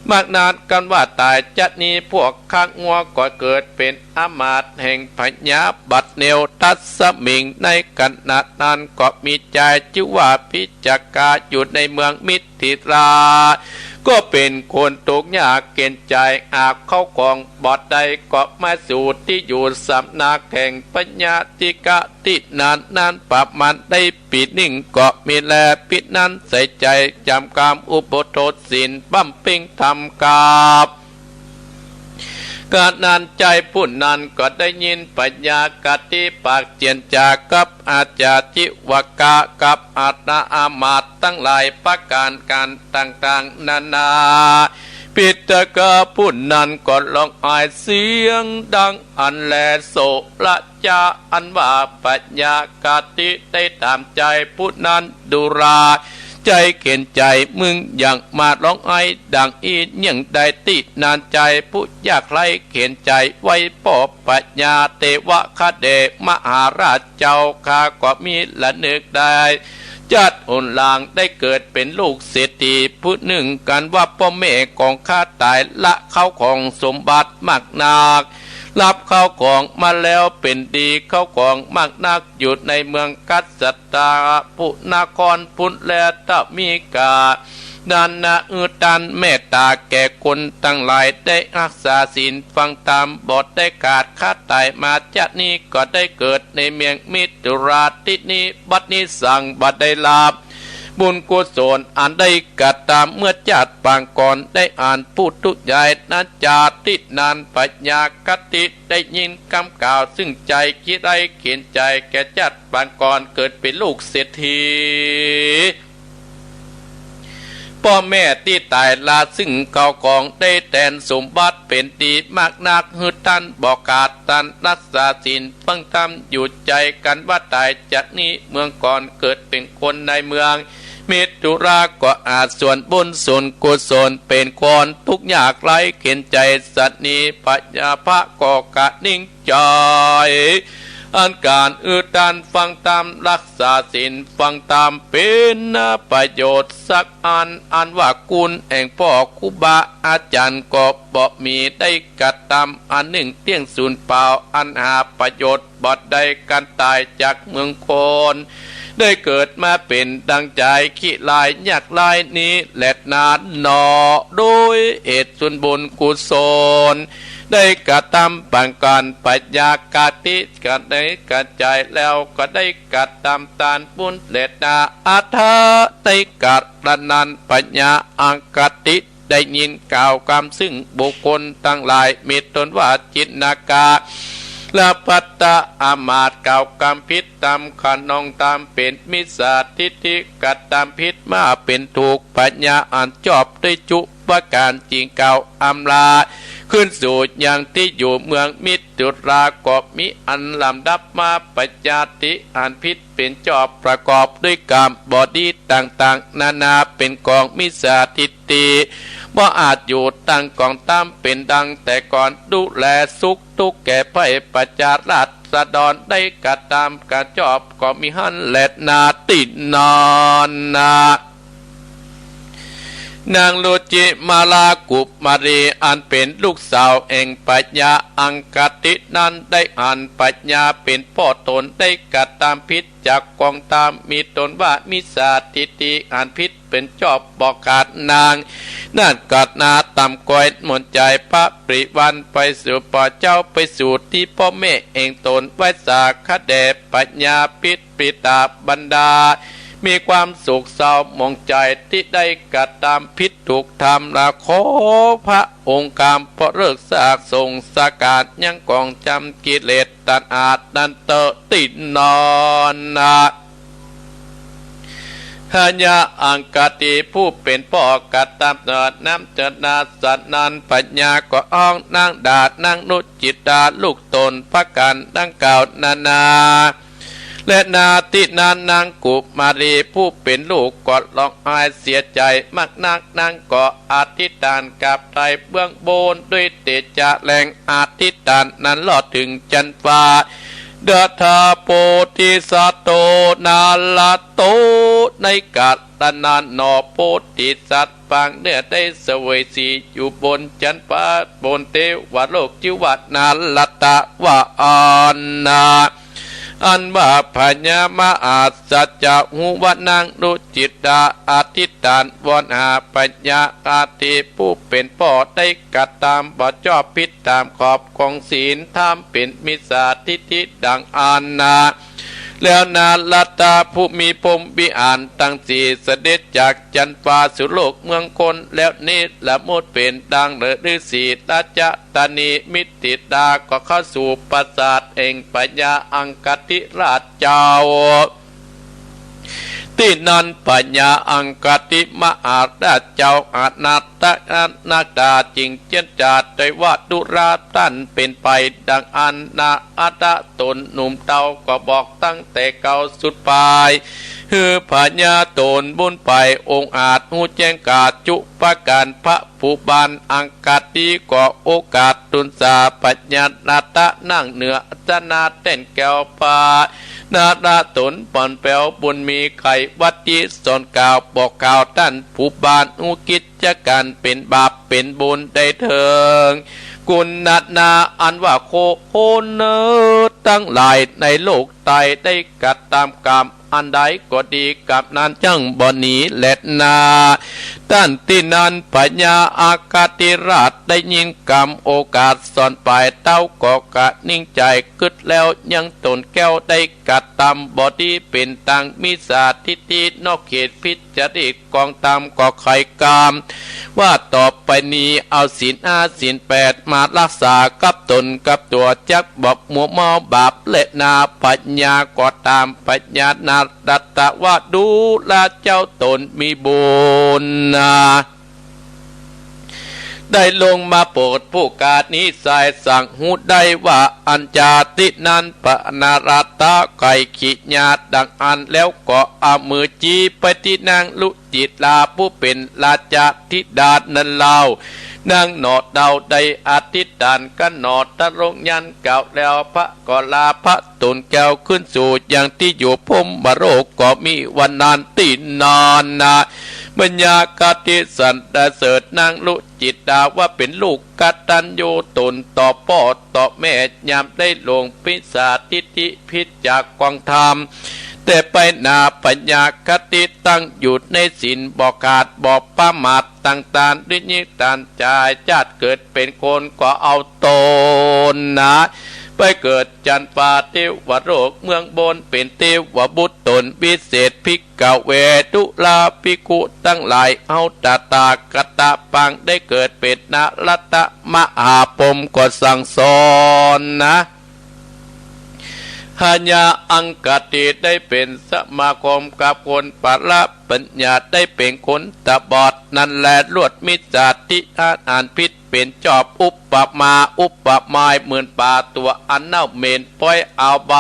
มากนัก กันว่าต๋ายจาตินี้ พวกข้างัวก็เกิดเป๋นอำมาตย์แห่งพญา บัดเนวทัสมิง ในขณะนั้นก็มีชายจื้อว่าพิจกะ อยู่ในเมืองมิถิลา ก็เป๋นคนทุกข์ยากเข็ญใจ๋ หาบเข้าของบ่ได้ ก็มาสู่ตี้อยู่สำนักแห่งพญาทิกะตี้นั้น นั้นประมาณได้ปี๋นึ่งก็มีแล ปี๋นั้นใส่ใจ๋จำกำอุโบสถศีล บำเพ็ญธรรมกับ ขณะนั้นชายผู้นั้นก็ได้ยินพยคติปากเจียรจากับอาชาจิวกะ กับอาณาอำมาตย์ตังหลายประก๋านกั๋นต่างๆ นานา พิจกะผู้นั้นก็ฮ้องไห้เสียงดังอั้นแล โสระจะ อันว่าพยคติได้ถามชายผู้นั้น ดูรา ชายเข็ญใจ๋ มึงยังมาฮ้องไห้ดังอี้เยี่ยงใด ตี้นั้นชายผู้ยากไร้เข็ญใจ๋ ไหว้ป้อพญาเทวคเดช มหาราชเจ้าข้า ก็มิระนึกได้ จาติหนหลังได้เกิดเป๋นลูกเศรษฐีผู้นึ่ง กันว่าป้อแม่ของข้าต๋าย ละเข้าของสมบัติมากนัก ฮับเข้าของมาแล้วเป๋นดี เข้าของมากนัก อยู่ในเมืองคัสสตะปุนครปุนแล ถ้ามีกา ดานะ หื้อตานเมตต๋าแก่คนตังหลาย ได้ฮักษาศีล ฟังธรรม บ่ได้ขาด ข้าต๋ายมาจาตินี้ ก็ได้เกิดในเมืองมิถิลาตี้นี้ บัดนี้สังบ่ได้ฮับบุญกุศลอันได้กระทำเมื่อจาติปางก่อน ได้อั้นผู้ทุกข์ยากนานาจาตินั้น พยคติได้ยินกำกล่าว ซึ่งชายขี้ไร้เข็ญใจ๋แก่จาติปางก่อน เกิดเป๋นลูกเศรษฐี ป้อแม่ตี้ต๋ายละซึ่งเข้าของ ได้แตนสมบัติเป๋นดีมากนัก หื้อตานบ่ขาด ตานฮักษาศีลฟังธรรมอยู่ใจ๋ กันว่าต๋ายจาตินี้ เมืองก่อนเกิดเป๋นคนในเมือง มิตรธุระก็อาจส่วนบุญส่วนกุศล เป๋นคนตุ๊กข์ยากไร้เข็ญใจ๋สันนี้ พยาบาทก็กะนิ่งใจ๋ อันก๋านอื้อตานฟังธรรม ฮักษาศีล ฟังธรรมเป๋นประโยชน์สักอัน อันว่าคุณแห่งพ่อครูบาอาจ๋ารย์ก็บ่มี ได้กระตำอันนึ่งเตี้ยงสูญเปล่า อันหาประโยชน์บ่ได้ กันต๋ายจากเมืองคน ได้เกิดมาเป๋นดังจายขี้ลายยากไร้นี้แลนาหนอ โดยเหตุส่วนบุญกุศล ได้กระตำปางก๋านปัญญาคติ ก็ได้กระจายแล้ว ก็ได้กระตำตานบุญแลนา อัตถะได้กระนั้น ปัญญาอังคติ ได้ยินกล่าวกำซึ่งบุคคลตังหลาย มีตนว่าจินนากา และภัตตาอามาตย์ กล่าวกำผิดตามคะนองธรรม เป๋นมิจฉาทิฏฐิ กระตำผิดมาเป๋นถูก ปัญญาอันชอบด้วยจุประก๋าน จึงกล่าวอำลา ขึ้นสู่ยังตี้อยู่เมืองมิจจุรา ก็มีอันลำดับมา ปัญญาทิฏฐิอันผิดเป๋นชอบ ประกอบด้วยกรรมบ่ดีต่างๆ นานา เป๋นของมิจฉาทิฏฐิ บ่อาจอยู่ตั้งของธรรม เป๋นดังแต่ก่อน ดูแลสุขทุกข์แก่ไพร่ประชาราษฎร ได้กระตำกระชอบ ก็มีหั้นแลนา ตี้นั้นนา นางรุจิมาลากุมารี อันเป๋นลูกสาวแห่งปัญญาอังคตินั้น ได้หันปัญญาเป๋นพ่อตน ได้กระตำผิดจากของธรรม มีตนว่ามิจฉาทิฏฐิ หันผิดเป๋นชอบ บ่ขาดนาง นั้นก็นาต่ำก้อยหมดใจ๋ ปริวันไปสู่พ่อเจ้า ไปสู่ตี้พ่อแม่แห่งตน ไหว้สาคะแด่ปัญญาผิด ปิตาบรรดา มีความโศกเศร้าหมองใจ๋ ตี้ได้กระตำผิดถูกธรรม และขอพระองค์คำ เพราะเลิกซากสงสาร ยังของจำกิเลสตัณหานั้นเต๊อะ ตี้นั้นนา พญาอังคติผู้เป๋นพ่อกระตำเนิดน้ำเจิดนา สันนั้นปัญญาก็อ้องนางด่านางรุจิตาลูกตน ประก๋านดังกล่าวนานา และนาตี้นั้นนางกุมารีผู้เป๋นลูกก็ฮ้องไห้เสียใจ๋มากนัก นางก็อธิษฐานกราบไถ่เบื้องบน ด้วยเตจะแห่งอธิษฐานนั้นลอดเถิงจั๊นฟ้า ดาทาโพธิสัตว์โตนารัตโต ในกาลนั้นหนอ โพธิสัตว์ปางเนื้อได้เสวยสีอยู่บนจั๊นฟ้า บนเทวโลก จื้อว่านารัตตะวาอันนา อันว่าพญามหาสัจจะฮู้ว่านางรุจิตาอธิษฐานวอนหาพญาอังคติผู้เป๋นพ่อ ได้กระตำบ่ชอบผิดตามขอบของศีลธรรม เป๋นมิจฉาทิฏฐิดังอั้นนา แล้วนารัตตะผู้มีพรหมวิหารตังสี่ เสด็จจากจั๊นฟ้าสู่โลกเมืองคน แล้วเนรมิตเป๋นดังฤาษีราชธานี มิถิลาก็เข้าสู่ปราสาทแห่งพญาอังคติราชเจ้า ตี้นั้นพญาอังคติมหาราชเจ้าอนาถนาถาจึงเจียรจาได้ว่า ดูราต้านเป๋นไปดังอั้นนา อัตถะตนหนุ่มเฒ่าก็บอกตั้งแต่เก่าสุดไป หื้อพญาตนบุญไป องอาจฮู้แจ้งกาจุประก๋าน พระผู้บานอังคติก็โอกาสทูลสาพญานาถะนั่งเหนืออาสนะแต้นแก้วพระ นาถะตนผ่อนแผ้วบุญมีไขวัตติสอนกล่าวบอกกล่าวต้านผู้บานฮู้กิจการเป๋นบาปเป๋นบุญได้เถิง คุณนาถะอันว่าโค คนเนอตังหลายในโลกไตรได้กระตำกรรมอันใดก็ดี กรรมนั้นจั้งบ่หนีแลนา ต้านตี้นั้นพญาอังคติราชได้ยินกำโอกาสสอนไป เต้าก็กะนิ่งใจ๋กึ๊ดแล้ว ยังตนแก้วได้กระตำบ่ดีเป๋นตังมิจฉาทิฏฐินอกเขตผิดจริต ของธรรมก็ใค่กำ ว่าต่อไปนี้เอาศีลห้าศีลแปดมาฮักษากับตนกับตั๋ว จักบ่มัวเมาบาปแลนา พญาก็ตามพญานาถะว่า ดูราเจ้าตนมีบุญนา ได้ลงมาโปรดผู้กานิสัยสั่งฮู้ได้ว่า อัญจาตี้นั้นปะนารตะไก่ขีญาดังอั้น แล้วก็เอามือจี๊ไปตี้นางรุจิราผู้เป๋นราชธิดานั้นเล่า นางหนอเดาได้อธิษฐานกั๋นหนอ ตรงยั้นกล่าวแล้ว พระก็ลาพระตูนแก้วขึ้นสู่ยังตี้อยู่พรหมโลก ก็มีวันนั้นตี้นั้นนา ปัญญาคติสรรเสริญนางรุจิราว่าเป๋นลูกกตัญญูตนต่อป้อต่อแม่ ยามได้หลงมิจฉาทิฏฐิผิดจากกองธรรม แต่ไปหนา ปัญญาคติตั้งอยู่ในศีลบ่ขาดบ่ประมาท ตังตานด้วยยิ่งตานจาย จาติเกิดเป๋นคนก็เอาตนนา ไปเกิดจันทร์ฟ้าเตวโลกเมืองบน เป๋นเตวบุตรตนวิเศษ ภิกขเว ดูราภิกขุตังหลาย เฮาตถาคตปางได้เกิดเป๋นนรตะมหาพรหมก็สั่งสอนนา หายาอังคติได้เป๋นสมาคมกับคนปะละปัญญา ได้เป๋นคนตาบอดนั้นแล ลวดมิจฉาทิฏฐิอันผิดเป๋นจอบ อุปมาอุปไมยเหมือนปลาตั๋วอันเน่าเหม็น ปล่อยเอาใบ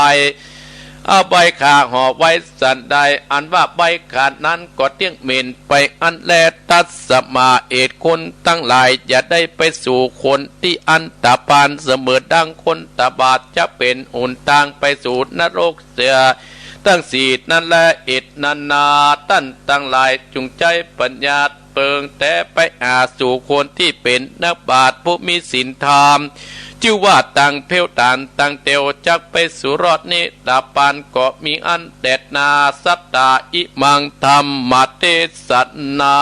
เอาใบข่าห่อไว้สันใด อันว่าใบข่านั้นก็เตี้ยงเหม็นไปอั้นแล ตัสมา เหตุคนตังหลายอย่าได้ไปสู่คนตี้อันตาพาล เสมอดังคนตาบอดจะเป๋นหนตางไปสู่นรกเสียตังสี่นั้นแล เหตุนั้นนา ต้านตังหลายจุ่งใจ๊ปัญญาเปิงแต๊ไปหาสู่คนตี้เป๋นนักบาตรผู้มีศีลธรรม จื้อว่าตังเภ้วตานตังเตียว จักไปสู่รอดนิพพานก็มีอั้นแต๊นา สัตตา อิมังธัมมเตสนา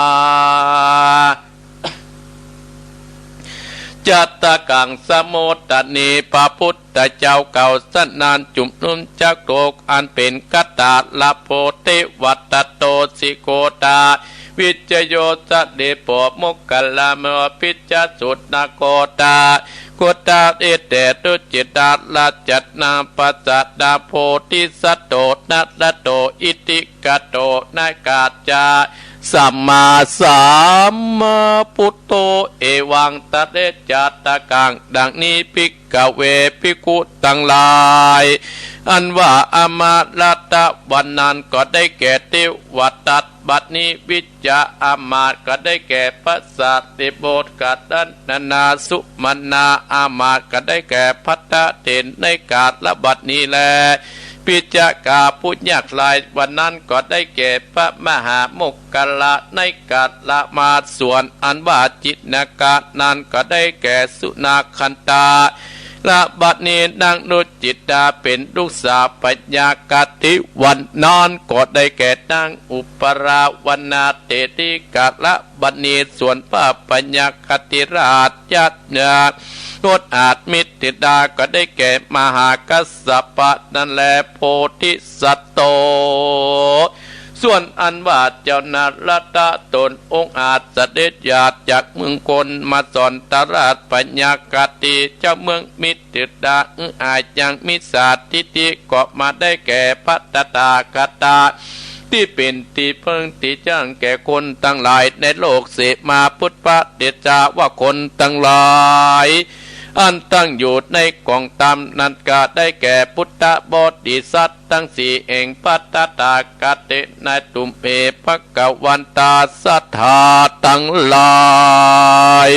จาตกังสมุตตะเน พระพุทธเจ้าเก่าสนานจุมนุมจักโลก อันเป๋นคตาลโพเทวทัตโต สิโคตา วิจโย สะเดโป โมคคัลลาโม พิจจสุนโคตา โคตา เอเต รุจิตา ราชนา ปัสสะนา โพธิสัตโต นรโต อิติกโต นากาจา สัมมาสัมพุทโธ เอวัง ตะเร จาตกัง ดังนี้ ภิกขเว ภิกขุตังหลาย อันว่าอมรตะวันนั้นก็ได้แก่เทวทัต บัดนี้วิชชาอามาตย์ก็ได้แก่พระสารีบุตร กัณณา สุมนา อามาตย์ก็ได้แก่พระเถรในกาลบัดนี้แล ปิจจกาผู้ยากไร้วันนั้นก็ได้แก่พระมหาโมคคัลลาในกาลมาส ส่วนอันว่าจินกานั้นก็ได้แก่สุนักขันธา และบัดนี้นางรุจิตาเป๋นลูกสาวปัญญาคติ วันนั้นก็ได้แก่นางอุปราวนาเถรีกาละบัดนี้ ส่วนพระปัญญาคติราชญาติงดอาจมิถิลาก็ได้แก่มหากัสสปะนั้นแล โพธิสัตโต ส่วนอันว่าเจ้านรตะตนองอาจเสด็จหยาดจากเมืองคนมาสอนตราชปัญญาคติ เจ้าเมืองมิถิลา อืออาจยังมิจฉาทิฏฐิก็มาได้แก่พระตถาคตา ตี้เป๋นตี้เปิงตี้จั้งแก่คนตังหลายในโลกเสมา พุทธเดชาว่าคนตังหลาย อันตั้งอยู่ในกองธรรมนั้นก็ได้แก่พุทธบริษัทตังสี่แห่งพระตถาคติในตุมเมภะคะวันตาสัทธาตังหลาย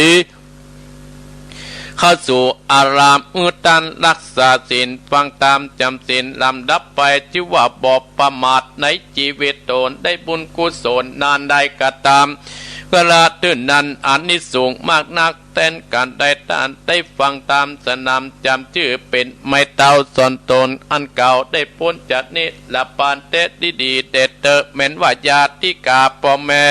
เข้าสู่อาราม อือตันรักษาศีล ฟังธรรม จ๋ำศีล ลำดับไป จื้อว่าบ่ประมาทในจีวิตตน ได้บุญกุศลนั้นได้กระทำ กระเตื้อนั้นอานิสงส์มากนัก แทนก๋านได้ทาน ได้ฟังธรรม สนำจ๋ำจื้อเป๋นไม้เต้าสอนตน อันเก่าได้ป๊นจากนิรพานแต๊ดีๆ แด่เต๊อะ แม้นว่าญาติกาป้อแม่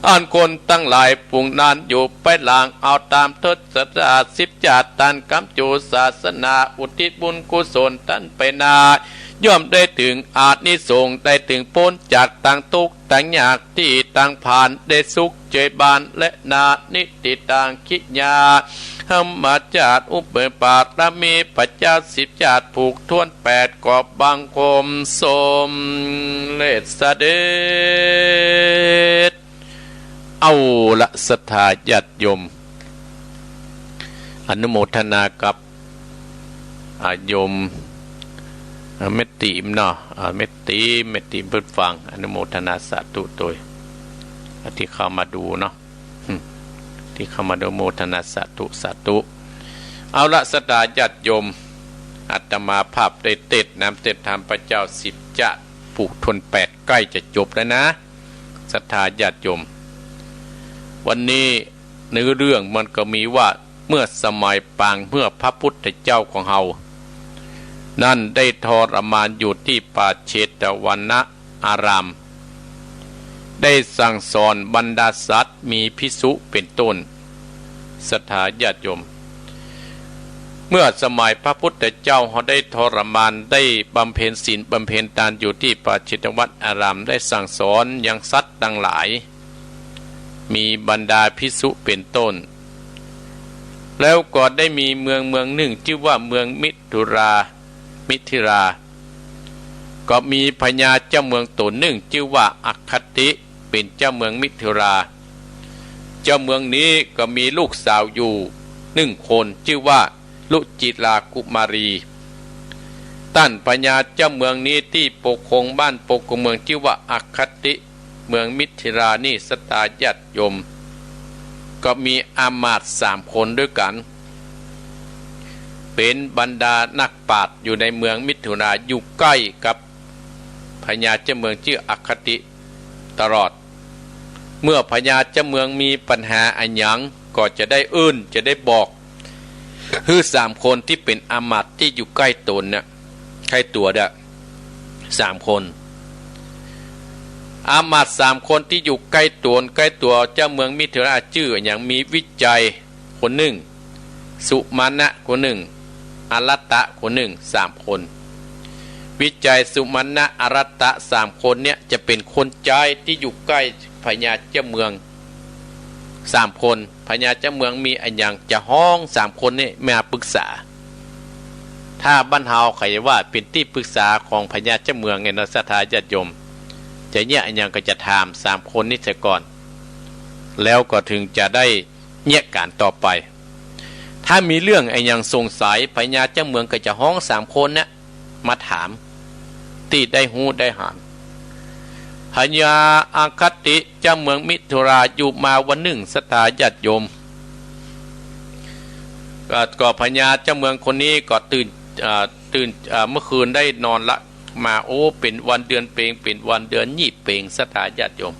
อันคนตังหลายฝูงนั้นอยู่ไปหลัง เอาต๋ามทศรหัสสิบจาติ ตันก๋ำจูศาสนา อุทิศบุญกุศลตันไปนา ย่อมได้เถิงอานิสงส์ ได้เถิงป๊นจากตังตุ๊กข์ตังยาก ตี้ตังผ่านได้สุขเจยบาน และนานิติตังขิยา ธรรมจาติอุปปารมี พระเจ้าสิบจาติผูกถ้วนแปด ขอบังคมสมเร็จเสด็จ เอาละศรัทธาญาติโยม อนุโมทนากับ อ่า โยม อ่า แม่ติ๋มเนาะ อ่า แม่ติ๋ม แม่ติ๋มเปิ้นฟัง อนุโมทนาสาธุโตย อ่า ตี้เข้ามาดูเนาะ อืม ตี้เข้ามาดู โมทนาสาธุ สาธุ เอาละ ศรัทธาญาติโยม อาตมาภาพได้เตสน์นำเตสน์ธรรมพระเจ้าสิบจะผูกถ้วนแปด ใก้จะจบแล้วนะ ศรัทธาญาติโยม วันนี้เนื้อเรื่องมันก็มีว่า เมื่อสมัยปางเมื่อพระพุทธเจ้าของเฮานั้นได้ทรมานอยู่ตี้ป่าเชตวนอาราม ได้สั่งสอนบรรดาสัตว์มีภิกษุเป๋นต้น ศรัทธาญาติโยม เมื่อสมัยพระพุทธเจ้าเฮาได้ทรมาน ได้บำเพ็ญศีลบำเพ็ญตานอยู่ตี้ป่าเชตวนอาราม ได้สั่งสอนยังสัตว์ตังหลาย มีบรรดาภิกษุเป๋นต้น แล้วก็ได้มีเมืองเมืองนึ่งจื้อว่าเมืองมิถิรา มิถิรา ก็มีพญาเจ้าเมืองต๋นนึ่งจื้อว่าอัคคติ เป๋นเจ้าเมืองมิถิรา เจ้าเมืองนี้ก็มีลูกสาวอยู่นึ่งคนจื้อว่ารุจิรากุมารี ต้านพญาเจ้าเมืองนี้ตี้ปกครองบ้านปกครองเมืองจื้อว่าอัคคติ เมืองมิถิรานี่ ศรัทธาญาติโยม ก็มีอามาตย์สามคนด้วยกั๋น เป๋นบรรดานักปราชญ์อยู่ในเมืองมิถิรา อยู่ใก้กับพญาเจ้าเมืองจื้ออัคคติตลอด เมื่อพญาเจ้าเมืองมีปัญหาอะหยังก็จะได้เอิ้น จะได้บอก หื้อสามคนตี้เป๋นอามาตย์ตี้อยู่ใก้ต๋นเนี่ย ใก้ตั๋วเด้อ สามคน อามาตย์สามคนตี้อยู่ใก้ต๋น ใก้ตั๋วเจ้าเมืองมิถิราจื้ออะหยัง มีวิชัยคนนึ่ง สุมาณะคนนึ่ง อารัตตะคนนึ่ง สามคน วิชัย สุมาณะ อารัตตะ สามคนเนี่ยจะเป๋นคนใจ๊ตี้อยู่ใก้พญาเจ้าเมือง สามคน พญาเจ้าเมืองมีอะหยังจะฮ้องสามคนนี่มาปรึกษา ถ้าบ้านเฮาเขาจะว่าเป๋นตี้ปรึกษาของพญาเจ้าเมืองไงเนาะ ศรัทธาญาติโยม จะเยียะอะหยังก็จะถามสามคนนี้เสียก่อน แล้วก็ถึงจะได้เยียะก๋านต่อไป ถ้ามีเรื่องอะหยังสงสัย พญาเจ้าเมืองก็จะฮ้องสามคนเนี่ย มาถาม ตี้ได้ฮู้ได้หาญ พญาอัคคติเจ้าเมืองมิถิรา อยู่มาวันนึ่ง ศรัทธาญาติโยม ก็ ก็พญาเจ้าเมืองคนนี้ก็ตื่น อ่า ตื่น อ่า เมื่อคืนได้นอนละ มา โอ้ เป๋นวันเดือนเพ็ญ เป๋นวันเดือนยี่เป็ง ศรัทธาญาติโยม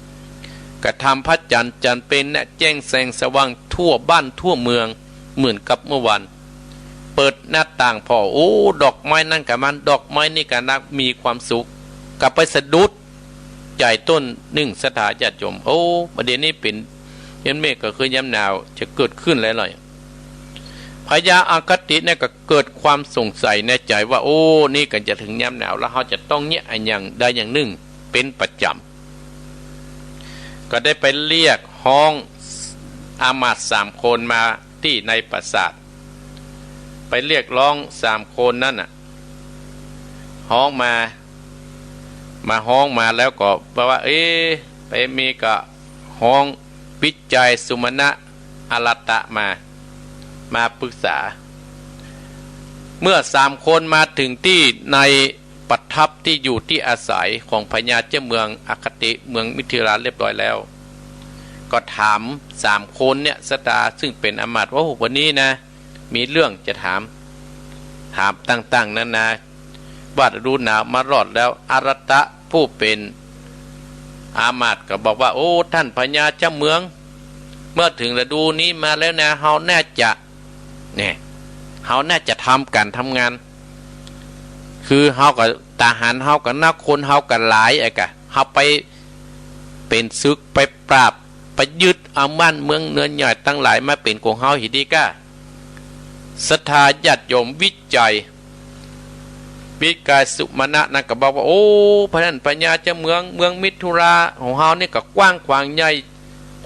กระทำพระจันทร์ จันทร์เพ็ญเนี่ยแจ้งแสงสว่างทั่วบ้านทั่วเมืองเหมือนกับเมื่อวาน เปิดหน้าต่างผ่อ โอ้ ดอกไม้นั้นกะมัน ดอกไม้นี่กะนัก มีความสุข กลับไปสะดุดใจ๋ต้นนึ่ง ศรัทธาญาติโยม โอ้ ประเดี๋ยวนี้เป๋น ยามเมฆก็คือยามหนาวจะเกิดขึ้นหลายๆ พญาอัคคติเนี่ยก็เกิดความสงสัยในใจ๋ว่า โอ้ นี่ก็จะเถิงยามหนาวแล้ว เฮาจะต้องเยียะอะหยังใดอย่างนึ่งเป๋นประจ๋ำ ก็ได้ไปเรียกฮ้องอามาตย์สามคนมาตี้ในปราสาท ไปเรียกฮ้องสามคนนั้นน่ะ ฮ้องมา มาฮ้องมาแล้วก็บอกว่า เอ๊ะ ไปมีก็ฮ้องวิชัย สุมาณะ อารัตตะมา มาปรึกษา เมื่อสามคนมาเถิงตี้ในประทับตี้อยู่ตี้อาศัยของพญาเจ้าเมืองอัคคติ เมืองมิถิราเรียบร้อยแล้ว ก็ถามสามคนเนี่ย ศรัทธา ซึ่งเป๋นอามาตย์ว่า โอ้ วันนี้นะ มีเรื่องจะถาม ถามต่างๆ นานา ว่าฤดูหนาวมารอดแล้ว อารัตตะผู้เป๋นอามาตย์ก็บอกว่า โอ้ ต้านพญาเจ้าเมือง เมื่อเถิงฤดูนี้มาแล้วนะ เฮาน่าจะ เนี่ย เฮาน่าจะทำก๋านทำงาน คือเฮาก็ ทหารเฮาก็นัก คนเฮาก็หลาย อะกะ เฮาไปเป๋นศึก ไปปราบ ไปยึดเอาบ้านเมืองเนือนใหญ่ตังหลายมาเป๋นของเฮา หิดีก้า ศรัทธาญาติโยม วิชัย วิชัย สุมาณะนั้นก็บอกว่า โอ้ พระนั้นพญาเจ้าเมือง เมืองมิถิราของเฮานี่ก็กว้างขวางใหญ่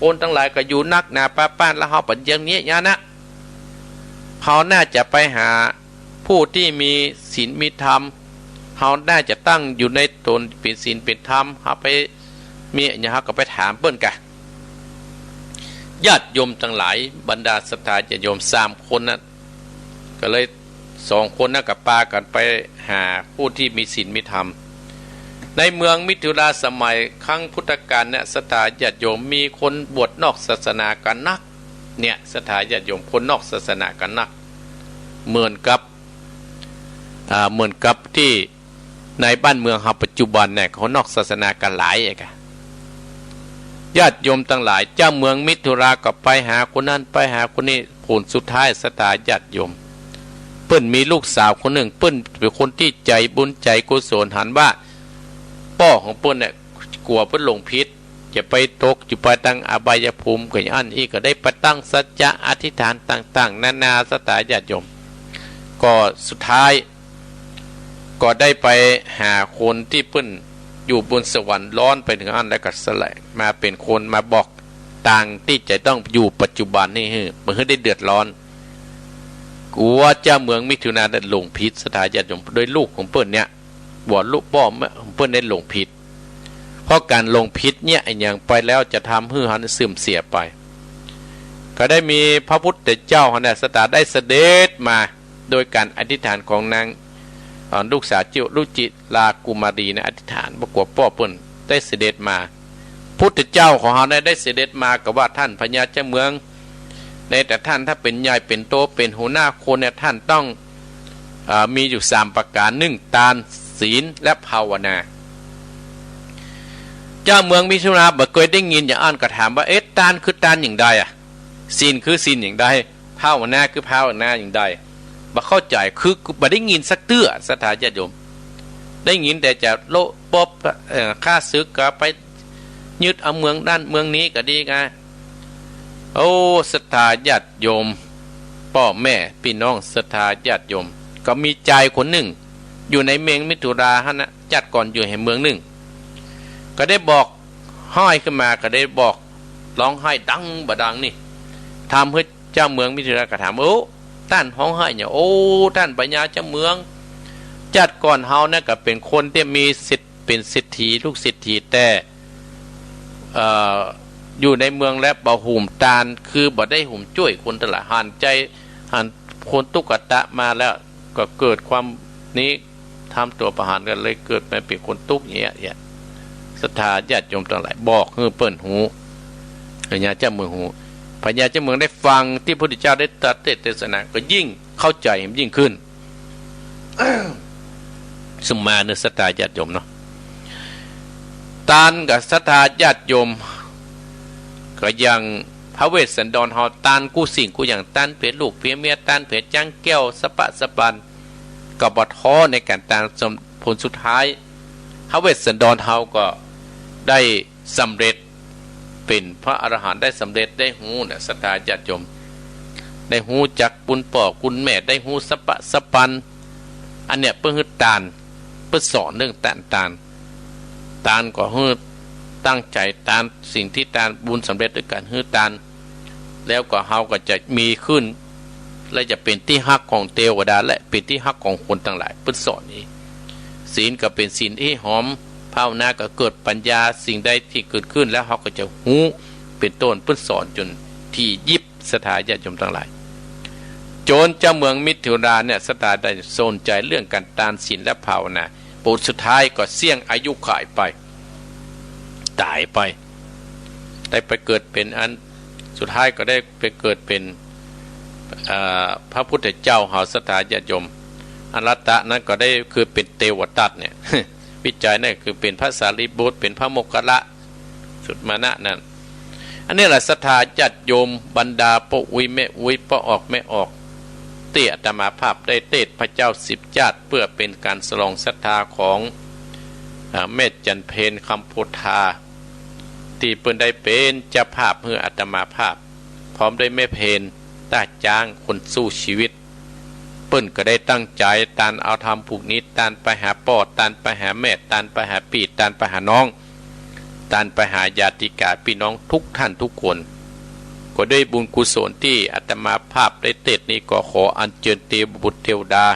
คนตังหลายก็อยู่นักหนาปาป้าน แล้วเฮาปัดเยียงเยียะยะนะ เฮาน่าจะไปหาผู้ตี้มีศีลมีธรรม เฮาน่าจะตั้งอยู่ในต๋นเป๋นศีลเป๋นธรรม เฮาไปมีอะหยังเฮาก็ไปถามเปิ้นกะ ญาติโยมตังหลาย บรรดาศรัทธาญาติโยม สามคนนั้น ก็เลยสองคนนั้นก็ปากั๋นไปหาผู้ตี้มีศีลมีธรรม ในเมืองมิถิราสมัยครั้งพุทธกาลเนี่ย ศรัทธาญาติโยม มีคนบวชนอกศาสนากั๋นนัก เนี่ย ศรัทธาญาติโยม คนนอกศาสนากั๋นนัก เหมือนกับ อ่า เหมือนกับตี้ในบ้านเมืองเฮาปัจจุบันเนี่ย คนนอกศาสนากั๋นหลายอะกะ ญาติโยมตังหลาย เจ้าเมืองมิถิราก็ไปหาคนนั้น ไปหาคนนี้ ผลสุดท้าย ศรัทธาญาติโยม เปิ้นมีลูกสาวคนนึ่ง เปิ้นเป๋นคนตี้ใจ๋บุญใจ๋กุศล หันว่าป้อของเปิ้นเนี่ย กั๋วเปิ้นหลงผิด จะไปตกอยู่ไปตังอบายภูมิ ก็อย่างอั้นอี้ ก็ได้ไปตั้งสัจจะอธิษฐานต่างๆ นานา ศรัทธาญาติโยม ก็สุดท้าย ก็ได้ไปหาคนตี้เปิ้นอยู่บนสวรรค์ ลอนไปเถิงอั้น แล้วก็สละมาเป๋นคนมาบอกตางตี้จะต้องอยู่ปัจจุบันนี้ หื้อ บ่หื้อได้เดือดร้อน กั๋วเจ้าเมืองมิถิราได้หลงผิด ศรัทธาญาติโยม โดยลูกของเปิ้นเนี่ย กั๋วลูกป้อแม่ของเปิ้นได้หลงผิด เพราะก๋านหลงผิดเนี่ย อะหยังไปแล้วจะทำหื้อเฮาเสื่อมเสียไป ก็ได้มีพระพุทธเจ้าหั้นน่ะ ศรัทธาได้เสด็จมา โดยก๋านอธิษฐานของนาง เอ่อ ลูกสาวชื่อรุจิรากุมารีนะ อธิษฐานบ่กั๋วป้อเปิ้นได้เสด็จมา พุทธเจ้าของเฮาเนี่ยได้เสด็จมา ก็ว่าต้านพญาเจ้าเมือง ในแต่ต้านถ้าเป๋นใหญ่เป๋นโตเป๋นหัวหน้าคนเนี่ย ต้านต้อง เอ่อ มีอยู่สามประก๋าน นึ่ง ตาน ศีล และภาวนา เจ้าเมืองมิถิราบ่เกยได้ยินอย่างอั้น ก็ถามว่า เอ๊ะ ตานคือตานอย่างใดอะ ศีลคือศีลอย่างใด ภาวนาคือภาวนาอย่างใด บ่เข้าใจ๋ คือบ่ได้ยินสักเตื้อ ศรัทธาญาติโยม ได้ยินแต่จะโละปบ เอ่อ ข้าศึกก็ไปยึดเอาเมืองนั้นเมืองนี้ก็ดีไง โอ้ ศรัทธาญาติโยม ป้อแม่ปี้น้อง ศรัทธาญาติโยม ก็มีจายคนนึ่ง อยู่ในเมืองมิถิราหั้นนะ จัดก่อนอยู่แหมเมืองนึ่ง ก็ได้บอก ฮ้อยขึ้นมา ก็ได้บอก ฮ้องไห้ดังบ่ดังนี่ ถามหื้อเจ้าเมืองมิถิรา ก็ถาม โอ้ ต้านฮ้องไห้เนี่ย โอ้ ต้านพญาเจ้าเมือง จัดก่อนเฮาเนี่ยก็เป๋นคนตี้มีเศรษฐ เป๋นเศรษฐี ลูกเศรษฐี แต่ เอ่อ อยู่ในเมืองแล้วบ่หุมตาน คือบ่ได้หุมจ้วยคนตังหลาย หันใจ๋ หันคนตุ๊กตะมาแล้ว ก็เกิดความนี้ ทำตั๋วประหารกั๋นเลย เกิดมาเป๋นคนตุ๊กอย่างเงี้ย เนี่ย ศรัทธาญาติโยมตังหลาย บอกหื้อเปิ้นฮู้ พญาเจ้าเมืองฮู้ พญาเจ้าเมืองได้ฟังตี้พุทธเจ้าได้ตรัสเตสนา ก็ยิ่งเข้าใจ๋ยิ่งขึ้น สุมาเนอะ ศรัทธาญาติโยมเนาะ ตานกับศรัทธาญาติโยม ก็อย่างพระเวสสันดรเฮา ตานกู้สิ่งกู้อย่าง ตานเปื้อลูกเปื้อเมีย ตานเปื้อจ๊างแก้ว สะป๊ะสะปัน ก็บ่ท้อในก๋านตาน ส่วนผลสุดท้าย พระเวสสันดรเฮาก็ได้สำเร็จเป๋นพระอรหันต์ ได้สำเร็จ ได้ฮู้นะ ศรัทธาญาติโยม ได้ฮู้จักบุญป้อบุญแม่ ได้ฮู้สะป๊ะสะปัน อันเนี้ยเปิ้นหื้อตาน เปิ้นสอนเรื่องตาน ตาน ตานก็หื้อตั้งใจ๋ตาน สิ่งตี้ตาน บุญสำเร็จด้วยก๋านหื้อตาน แล้วก็เฮาก็จะมีขึ้น และจะเป๋นตี้ฮักของเตวดา และเป๋นตี้ฮักของคนตังหลาย เปิ้นสอนนี้ ศีลก็เป๋นศีลตี้หอม ภาวนาก็เกิดปัญญา สิ่งใดตี้เกิดขึ้นแล้วเฮาก็จะฮู้ เป๋นต้น เปิ้นสอนจ๋นถี่ยิบ ศรัทธาญาติโยมตังหลาย จ๋นเจ้าเมืองมิถิราเนี่ย ศรัทธาได้สนใจ๋เรื่องก๋านตานศีลและภาวนา ผลสุดท้ายก็เสี้ยงอายุขัยไป ต๋ายไป ได้ไปเกิดเป๋นอัน สุดท้ายก็ได้ไปเกิดเป๋น เอ่อ พระพุทธเจ้าเฮา ศรัทธาญาติโยม อรหันตะนั้นก็ได้คือเป๋นเตวทัตเนี่ย วิจัยนั่นคือเป๋นพระสารีบุตร เป๋นพระโมคคัลละ สุมาณะนั้น อันนี้แหละศรัทธาญาติโยม บรรดาป้ออุ๊ยแม่อุ๊ย ป้อออกแม่ออก ตี้อาตมาภาพได้เตสน์พระเจ้าสิบจาติ เปื้อเป๋นก๋านสลองศรัทธาของ อ่า แม่จันเพ็ญ คำโพธา ตี้เปิ้นได้เป๋นเจ้าภาพหื้ออาตมาภาพ พร้อมด้วยแม่เพ็ญ ต้าจ๊าง คนสู้ชีวิต เปิ้นก็ได้ตั้งใจ๋ตานเอาธรรมผูกนิจ ตานไปหาป้อ ตานไปหาแม่ ตานไปหาปี้ ตานไปหาน้อง ตานไปหาญาติกาปี้น้องทุกท่านทุกคน ก็ด้วยบุญกุศลตี้อาตมาภาพได้เตสน์นี้ ก็ขออัญเจิญเตวบุตรเตวดา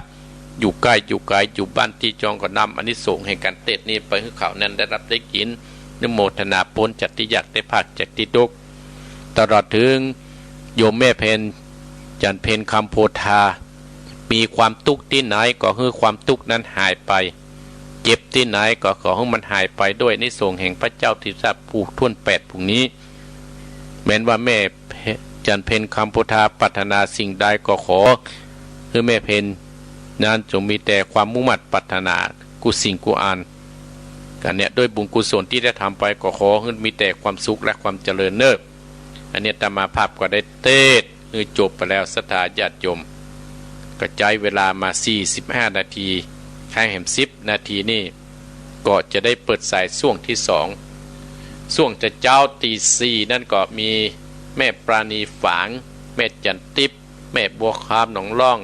อยู่ใก้อยู่ไก๋ อยู่บ้านตี้จอง ก็นำอานิสงส์แห่งก๋านเตสน์นี้ไปหื้อเขานั้นได้ฮับได้กิ๋น อนุโมทนาป๊นจากตี้ยาก ได้พรากจากตี้ตุ๊กข์ ตลอดเถิงโยมแม่เพ็ญ จันเพ็ญ คำโพธา มีความตุ๊กข์ตี้ไหนก็หื้อความตุ๊กข์นั้นหายไป เจ็บตี้ไหนก็ขอหื้อมันหายไปด้วยอานิสงส์แห่งพระเจ้าติสสะผู้ถ้วนแปดผู้นี้ แม้นว่าแม่จันเพ็ญคำโพธาปรารถนาสิ่งใดก็ขอหื้อแม่เพ็ญนั้นจงมีแต่ความมุ่งมั่นปรารถนากู้สิ่งกู้อัน อันเนี้ยด้วยบุญกุศลตี้ได้ทำไปก็ขอหื้อมีแต่ความสุขและความเจริญเน่อ อันเนี้ยอาตมาภาพก็ได้เตสน์หื้อจบไปแล้ว ศรัทธาญาติโยม ก็ใจ๊เวลามาสี่สิบห้านาที แค่แหมสิบนาทีนี่ ก็จะได้เปิดสายช่วงตี้สอง ช่วงจะเจ๊าตีสี่นั่นก็มีแม่ปราณีฝาง แม่จันติ๊บ แม่บัวคำหนองล่อง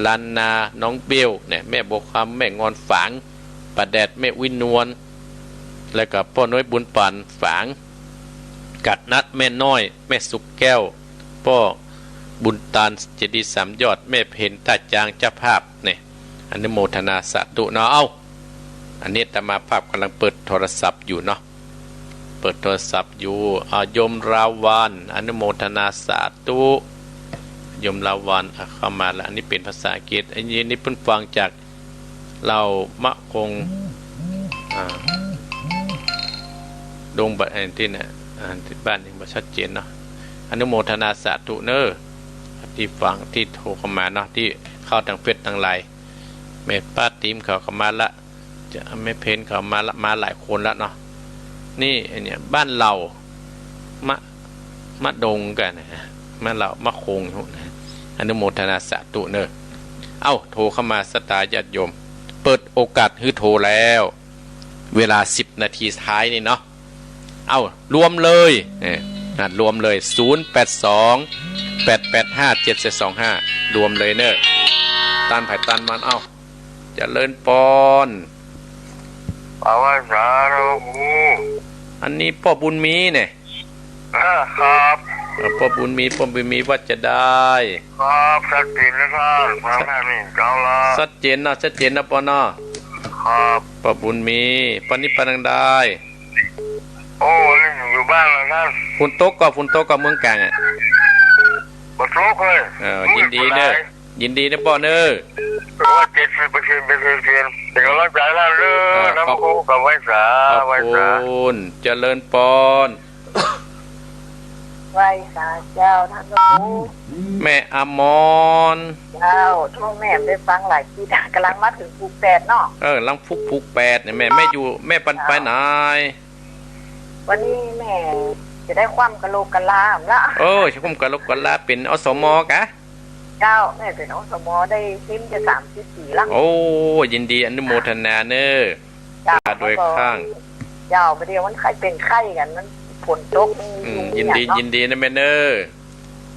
ล้านนา น้องเบลเนี่ย แม่บัวคำ แม่งอนฝาง ป้าแดด แม่อุ๊ยนวล แล้วก็ป้อน้อยบุญปันฝาง กัดนัด แม่น้อย แม่สุขแก้ว ป้อบุญตาน เจดีย์สามยอด แม่เพ็ญต้าจาง เจ้าภาพเนี่ย อนุโมทนาสาธุเนาะ เอ้า อันนี้อาตมาภาพกำลังเปิดโทรศัพท์อยู่เนาะ เปิดโทรศัพท์อยู่ อ่า โยมลาวัน อนุโมทนาสาธุ โยมลาวัน อ่ะ เข้ามาแล้ว อันนี้เป๋นภาษาอังกฤษ อันนี้ นี่เปิ้นฟังจากเหล่ามะคง อ่า ดงบะ ไอ้ตี้เนี่ย อ่า ตี้บ้านนี่บ่ชัดเจนเนาะ อนุโมทนาสาธุเน่อ ตี้ฟัง ตี้โทรเข้ามาเนาะ ตี้เข้าตางเฟซตางไลน์ แม่ป้าติ๋มเขาก็มาละ จะ แม่เพ็ญเขามาละ มาหลายคนละเนาะ นี่ไอ้เนี่ย บ้านเหล่ามะ มะดงกั๋นนะ มะเหล่ามะคงนะ อนุโมทนาสาธุเน่อ เอ้า โทรเข้ามา ศรัทธาญาติโยม เปิดโอกาสหื้อโทรแล้ว เวลาสิบนาทีท้ายนี่เนาะ เอ้า รวมเลย เออ อ่ะ รวมเลย ศูนย์แปดสอง แปดแปดห้า เจ็ดเจ็ดสองห้า รวมเลยเน่อ ต้านไผต้านมัน เอ้า เจริญปอน เอาไหว้สาธุ อันนี้ป้อบุญมีเนี่ย อ่า ครับ เออ ป้อบุญมี ป้อบุญมีว่าจะได้ ครับ ชัดเจนนะท่าน ทางด้านนี้เจ้าละ ชัดเจนเนาะ ชัดเจนเนาะป้อเนาะ ครับ ป้อบุญมี ป้อนี้ไปตางใด โอ้ นี่อยู่บ้านแล้วท่าน ฝนตกก่อ ฝนตกก่อเมืองกลางอะ บ่ตกเลย เออ ยินดีเน่อ มืดบ่ได้ ยินดีเน่อป้อเน่อ ว่าเจ็ดสิบเปอร์เซ็นต์ เปอร์เซ็นต์ เปอร์เซ็นต์ เป๋นก๋ำลังใจ๋ให้เน่อ เออ ครับ นำครูกับไหว้สา ขอบคุณ ไหว้สา เจริญปอน ไหว้สาเจ้าต้านพระครู แม่อมร เจ้า โธ่ แม่บ่ได้ฟังหลายตี้ ก๋ำลังมาเถิงผูกแปดเนาะ เออ กำลังผูก ผูกแปดเนี่ย แม่ แม่อยู่ แม่ปันไปไหน วันนี้แม่จะได้ความกะโหลกกะลาละ เออ จะความกะโหลกกะลา เป๋น อสม กะ เจ้า แม่เป๋น อสม ได้เต็มจะสามสิบปี๋ละ โอ้ ยินดีอนุโมทนาเน่อ เจ้า โดยข้าง เจ้า บ่าเดี่ยวมันไข้เป๋นไข้กั๋น มันฝนตก มัน อืม ยุ่ง ยินดี ยากเนาะ ยินดีนะแม่เน่อ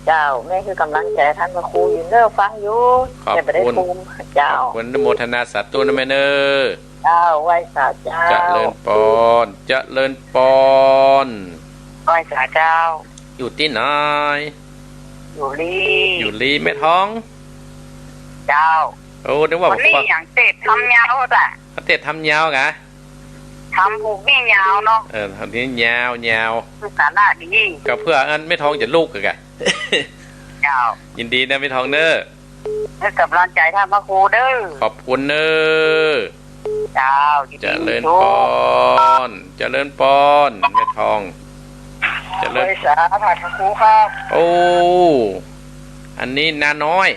เจ้า แม่หื้อกำลังใจ๋ต้านพระครูอยู่เน่อ ฟังอยู่ ขอบคุณ แม่บ่ได้ตูม เจ้า ขอบคุณ อนุโมทนาสาธุนะแม่เน่อ เจ้า ไหว้สาเจ้า เจริญปอน เจริญปอน ไหว้สาเจ้า อยู่ตี้ไหน อยู่ลี อยู่ลี แม่ทอง เจ้า โอ้ นึกว่า วันนี้ บ่า อย่างเตสน์ทำยาวจ้ะ เตสน์ทำยาวกะ ทำผูกนี่ยาวเนาะ เออ ทำนี่ยาว ยาว คือสาระดี ก็เปื้ออันแม่ทองจะลุกกะ เจ้า ยินดีนะแม่ทองเน่อ หื้อกำลังใจ๋ต้านพระครูเน่อ ขอบคุณเน่อ เจ้า ยินดี เจริญปอน เจริญปอน แม่ทอง เจริญ ไหว้สาต้านพระครูครับ โอ้ อันนี้นาน้อย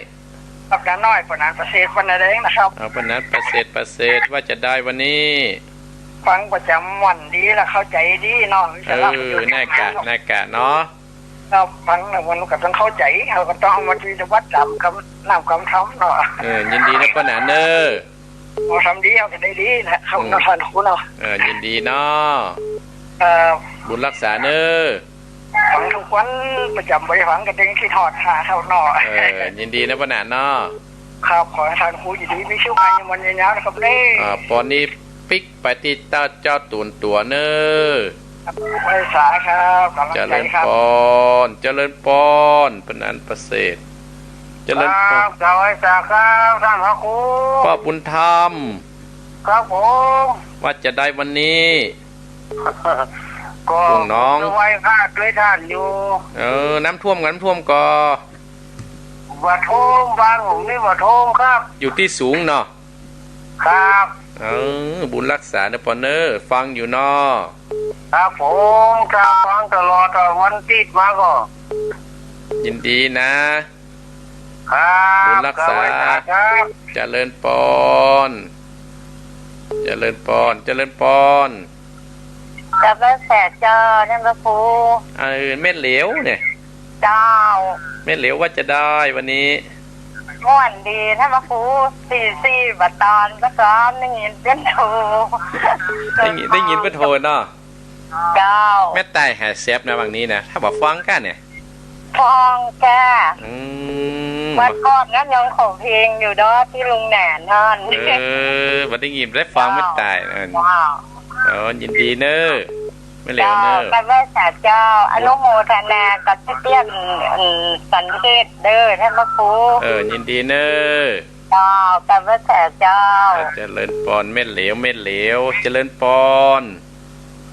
ครับ นาน้อย ป้อหนานประเสริฐ บ้านนาแดงนะครับ เอา ป้อหนานประเสริฐ ประเสริฐ ว่าจะได้วันนี้ ฟังประจ๋ำวันดีละ เข้าใจ๋ดีเนาะ เออ แน่กะ แน่กะเนาะ ครับ ฟังแล้วมันก็ต้องเข้าใจ๋ เฮาก็ต้องเอามาปฏิบัติต๋ามกำ น้ำกำธรรมเนาะ เออ ยินดีนะป้อหนานเน่อ เอาทำดี เฮาก็ได้ดีนะ ครับ อืม เนาะ ต้านครูเนาะ เออ ยินดีเนาะ เอ่อ บุญฮักษาเน่อ ฟังกู้วัน ประจ๋ำบ่ได้ฟังก็เต็มกึ๊ดฮอดหาเท่าเนาะ เออ ยินดีนะป้อหนานเนาะ ครับ ขอหื้อต้านครูอยู่ดีมีสุข อายุมั่นยืนยาวนะครับเน่อ อ่า ปอนนี้ปิ๊กไปตี้เจ้า เจ้าตูนตั๋วเน่อ ไหว้สาครับ กำลังใจ๋ครับ เจริญปอน เจริญปอน ป้อหนานประเสริฐ เจริญปอน ครับ ไหว้สาครับ ต้านพระครู ป้อบุญธรรม ครับผม ว่าจะได้วันนี้ ก็ ห่วงน้อง จะไหว้พระช่วยต้านอยู่ เออ น้ำท่วม น้ำท่วมก่อ บ่ท่วม บ้านผมนี่บ่ท่วมครับ อยู่ตี้สูงเนาะ ครับ เออ บุญรักษาเน่อปอนเน่อ ฟังอยู่เนาะ ครับผมจะฟังตลอดอะ วันติดมาก็ ยินดีนะ ครับ บุญรักษา ครับ เจริญปอน เจริญปอน เจริญปอน กลับมาแสดเจ้า ท่านพระครู เออ แม่เหลียวเนี่ย เจ้า แม่เหลียวว่าจะไดวันนี้ ม่วนดี ท่านพระครู สี่สี่ บ่ตอน ก็ซ้อม ได้ยินเปิ้นโทร ได้ยิน ได้ยินเปิ้นโทรเนาะ เจ้า แม่ใต้หายแซบนะ หว่างนี้นะ ถ้าบ่ฟังก้าเนี่ย ฟังก้า อืม วันก่อนนั้นยังขอเพลงอยู่เนาะ ตี้ลุงแหนนนั่น เออ บ่ได้ยินได้ฟังแม่ใต้นั่น เจ้า เออ ยินดีเน่อ แม่เหลียวเน่อ เจ้า กลับมาแสดเจ้า อนุโมทนากับเตี้ยน อืม สันเทศเด้อ ท่านพระครู เออ ยินดีเน่อ เจ้า กลับมาแสดเจ้า เออ เจริญปอน แม่เหลียว แม่เหลียว เจริญปอน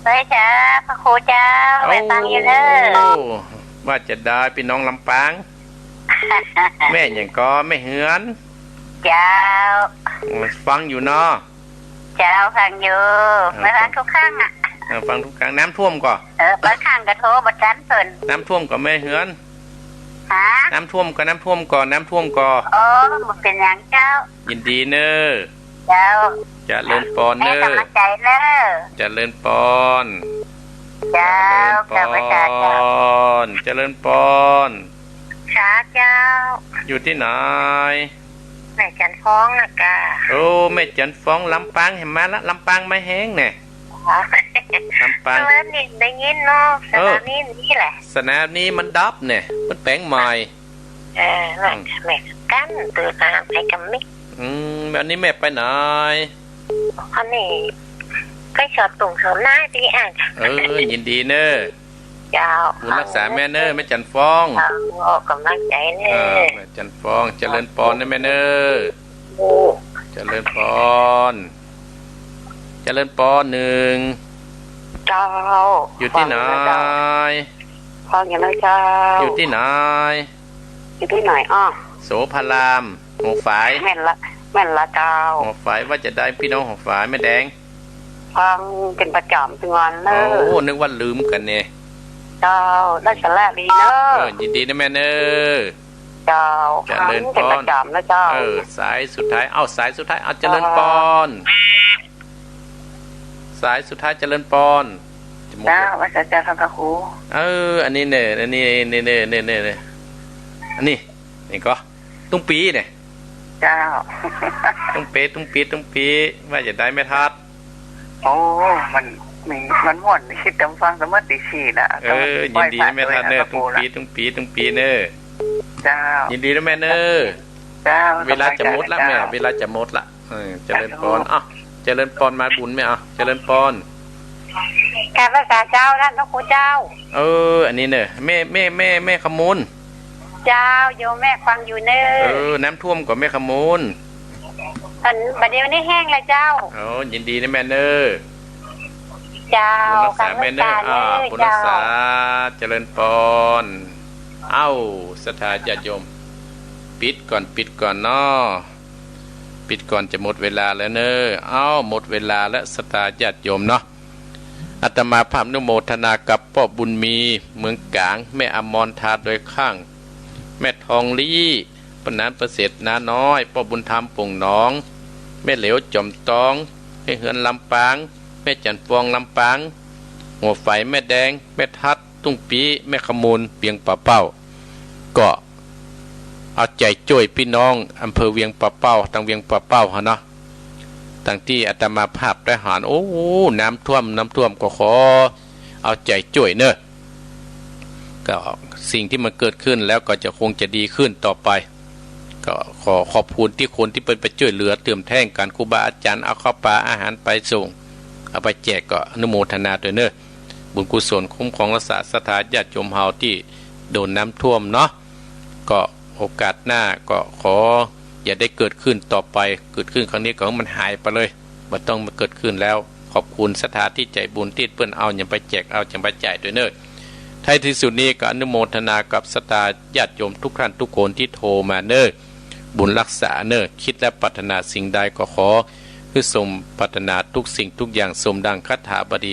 เฮ้ยเจ้า พระครูเจ้า เอ้า แม่ฟังอยู่เน่อ ว่าจะไดปี้น้องลำปาง แม่หยังก่อ แม่เฮือน เจ้า ฟังอยู่เนาะ เจ้า ฟังอยู่ เออ แม่ฟังทุกครั้งอะ เออ ฟังทุกครั้ง น้ำท่วมก่อ เออ บางครั้งก็โทรบ่ตันเปิ้น น้ำท่วมก่อแม่เฮือน ฮะ น้ำท่วมก่อ น้ำท่วมก่อ น้ำท่วมก่อ โอ้ บ่เป๋นหยังเจ้า ยินดีเน่อ เจ้า เจริญปอนเน่อ แม่กำลังใจ๋เน่อ เจริญปอน เจ้า เจริญปอน เจ้า เจริญปอน สาเจ้า อยู่ตี้ไหน แม่จันทร์ฟองนะก้า โอ้ แม่จันทร์ฟอง ลำปาง หันมาละ ลำปางมาแฮงเนี่ย อ๋อ ลำปาง เมื่อนี้ได้ยินเนาะ เออ สนามนี้นี่แหละ สนามนี้มันดับเนี่ย มันแป๋งใหม่ เออ แม่ อืม แม่กั้นตื่นมาไปกับมิก อืม อันนี้แม่ไปไหน อันนี้ไปสอดตุ่งสอดน้าตี้อ่าง เออ ยินดีเน่อ เจ้า บุญรักษาแม่เน่อ แม่จันทร์ฟอง เจ้า กำลังใจ๋เน่อ เออ แม่จันทร์ฟอง เจริญปอนนะแม่เน่อ โอ้ เจริญปอน เจริญปอนหนึ่ง เจ้า อยู่ตี้ไหน ฟังอยู่นะเจ้า อยู่ตี้ไหน อยู่ตี้ไหนอ้อ โสภาราม หัวฝาย แม่นละ แม่นละเจ้า หัวฝาย ว่าจะไดปี้น้องหัวฝาย แม่แดง ฟังเป๋นประจ๋ำตึงวันเน่อ โอ้ นึกว่าลืมกั๋นเนี่ย เจ้า ได้สาระดีเน่อ เออ ยินดีนะแม่เน่อ เจ้า เจริญปอน ฟังเป๋นประจ๋ำนะเจ้า เออ สายสุดท้าย เอ้า สายสุดท้าย เอ้า เจริญปอน สายสุดท้าย เจริญปอน เจ้า ว่าจะ เจ้า ท่านพระครู เออ อันนี้เน่อ อันนี้ นี่เน่อ นี่เน่อ นี่เน่อ อันนี้ นี่ก่อ ตุ้งปี๋เนี่ย เจ้า ตุ้งปี๋ ตุ้งปี๋ ตุ้งปี๋ ว่าจะไดแม่ทัด โอ้ มัน มัน มันม่วน คิดต๋ามฟังต๋ามเมื่อตี้สี่นะ เออ ยินดีแม่ทัดเน่อ ตุ้งปี๋ ตุ้งปี๋ ตุ้งปี๋เน่อ เจ้า ยินดีนะแม่เน่อ เจ้า เวลาจะหมดละแม่ เวลาจะหมดละ เออ เจริญปอน อ้าว เจริญปอนมาบุญแม่ อ้าว เจริญปอน กราบนมัสก๋านเจ้า ท่านพระครูเจ้า เออ อันนี้เน่อ แม่ แม่ แม่ แม่ขมูล เจ้า โยมแม่ฟังอยู่เน่อ เออ น้ำท่วมก่อแม่ขมูล อัน บ่าเดี่ยวนี้แห้งแล้วเจ้า โอ้ ยินดีนะแม่เน่อ เจ้า บุญรักษาแม่เน่อ กราบนมัสก๋าน อ่า เน่อ บุญรักษา เจ้า เจริญปอน เอ้า ศรัทธาญาติโยม ปิดก่อน ปิดก่อนเนาะ ปิดก่อน จะหมดเวลาแล้วเน่อ เอ้า หมดเวลาแล้ว ศรัทธาญาติโยมเนาะ อาตมาภาพอนุโมทนากับป้อบุญมี เมืองก๋าง แม่อมรทาดอยข้าง แม่ทองลี้ ป้าหนานประเสริฐนาน้อย ป้อบุญธรรมโป่งหนอง แม่เหลียวจอมตอง แม่เฮือนลำปาง แม่จันทร์ฟองลำปาง หัวฝาย แม่แดง แม่ทัด ตุ้งปี๋ แม่ขมูล เวียงป่าเป้า ก็เอาใจ๋จ้วยปี้น้องอำเภอเวียงป่าเป้า ตังเวียงป่าเป้าหั้นเนาะ ตังตี้อาตมาภาพได้หัน โอ้ น้ำท่วม น้ำท่วม ก็ขอเอาใจ๋จ้วยเน่อ ก็สิ่งตี้มันเกิดขึ้นแล้วก็จะคงจะดีขึ้นต่อไป ก็ขอขอบคุณตี้คนตี้เปิ้นไปจ้วยเหลือเติมแท่งกั๋น ครูบาอาจ๋ารย์เอาข้าวป๋าอาหารไปส่ง เอาไปแจก ก็อนุโมทนาตวยเน่อ บุญกุศลคุ้มครองรักษาศรัทธาญาติโยมเฮาตี้โดนน้ำท่วมเนาะ ก็โอกาสหน้าก็ขออย่าได้เกิดขึ้นต่อไป เกิดขึ้นครั้งนี้ก็หื้อมันหายไปเลย บ่ต้องมาเกิดขึ้นแล้ว ขอบคุณศรัทธาตี้ใจ๋บุญตี้เปิ้นเอาหยังไปแจก เอาหยังไปจ่ายตวยเน่อ ท้ายที่สุดนี้ก็อนุโมทนากับศรัทธาญาติโยมทุกท่านทุกคนตี้โทรมาเน่อ บุญฮักษาเน่อ กึ๊ดและปรารถนาสิ่งใดก็ขอหื้อสมปรารถนาทุกสิ่งทุกอย่าง สมดังคาถาบาลี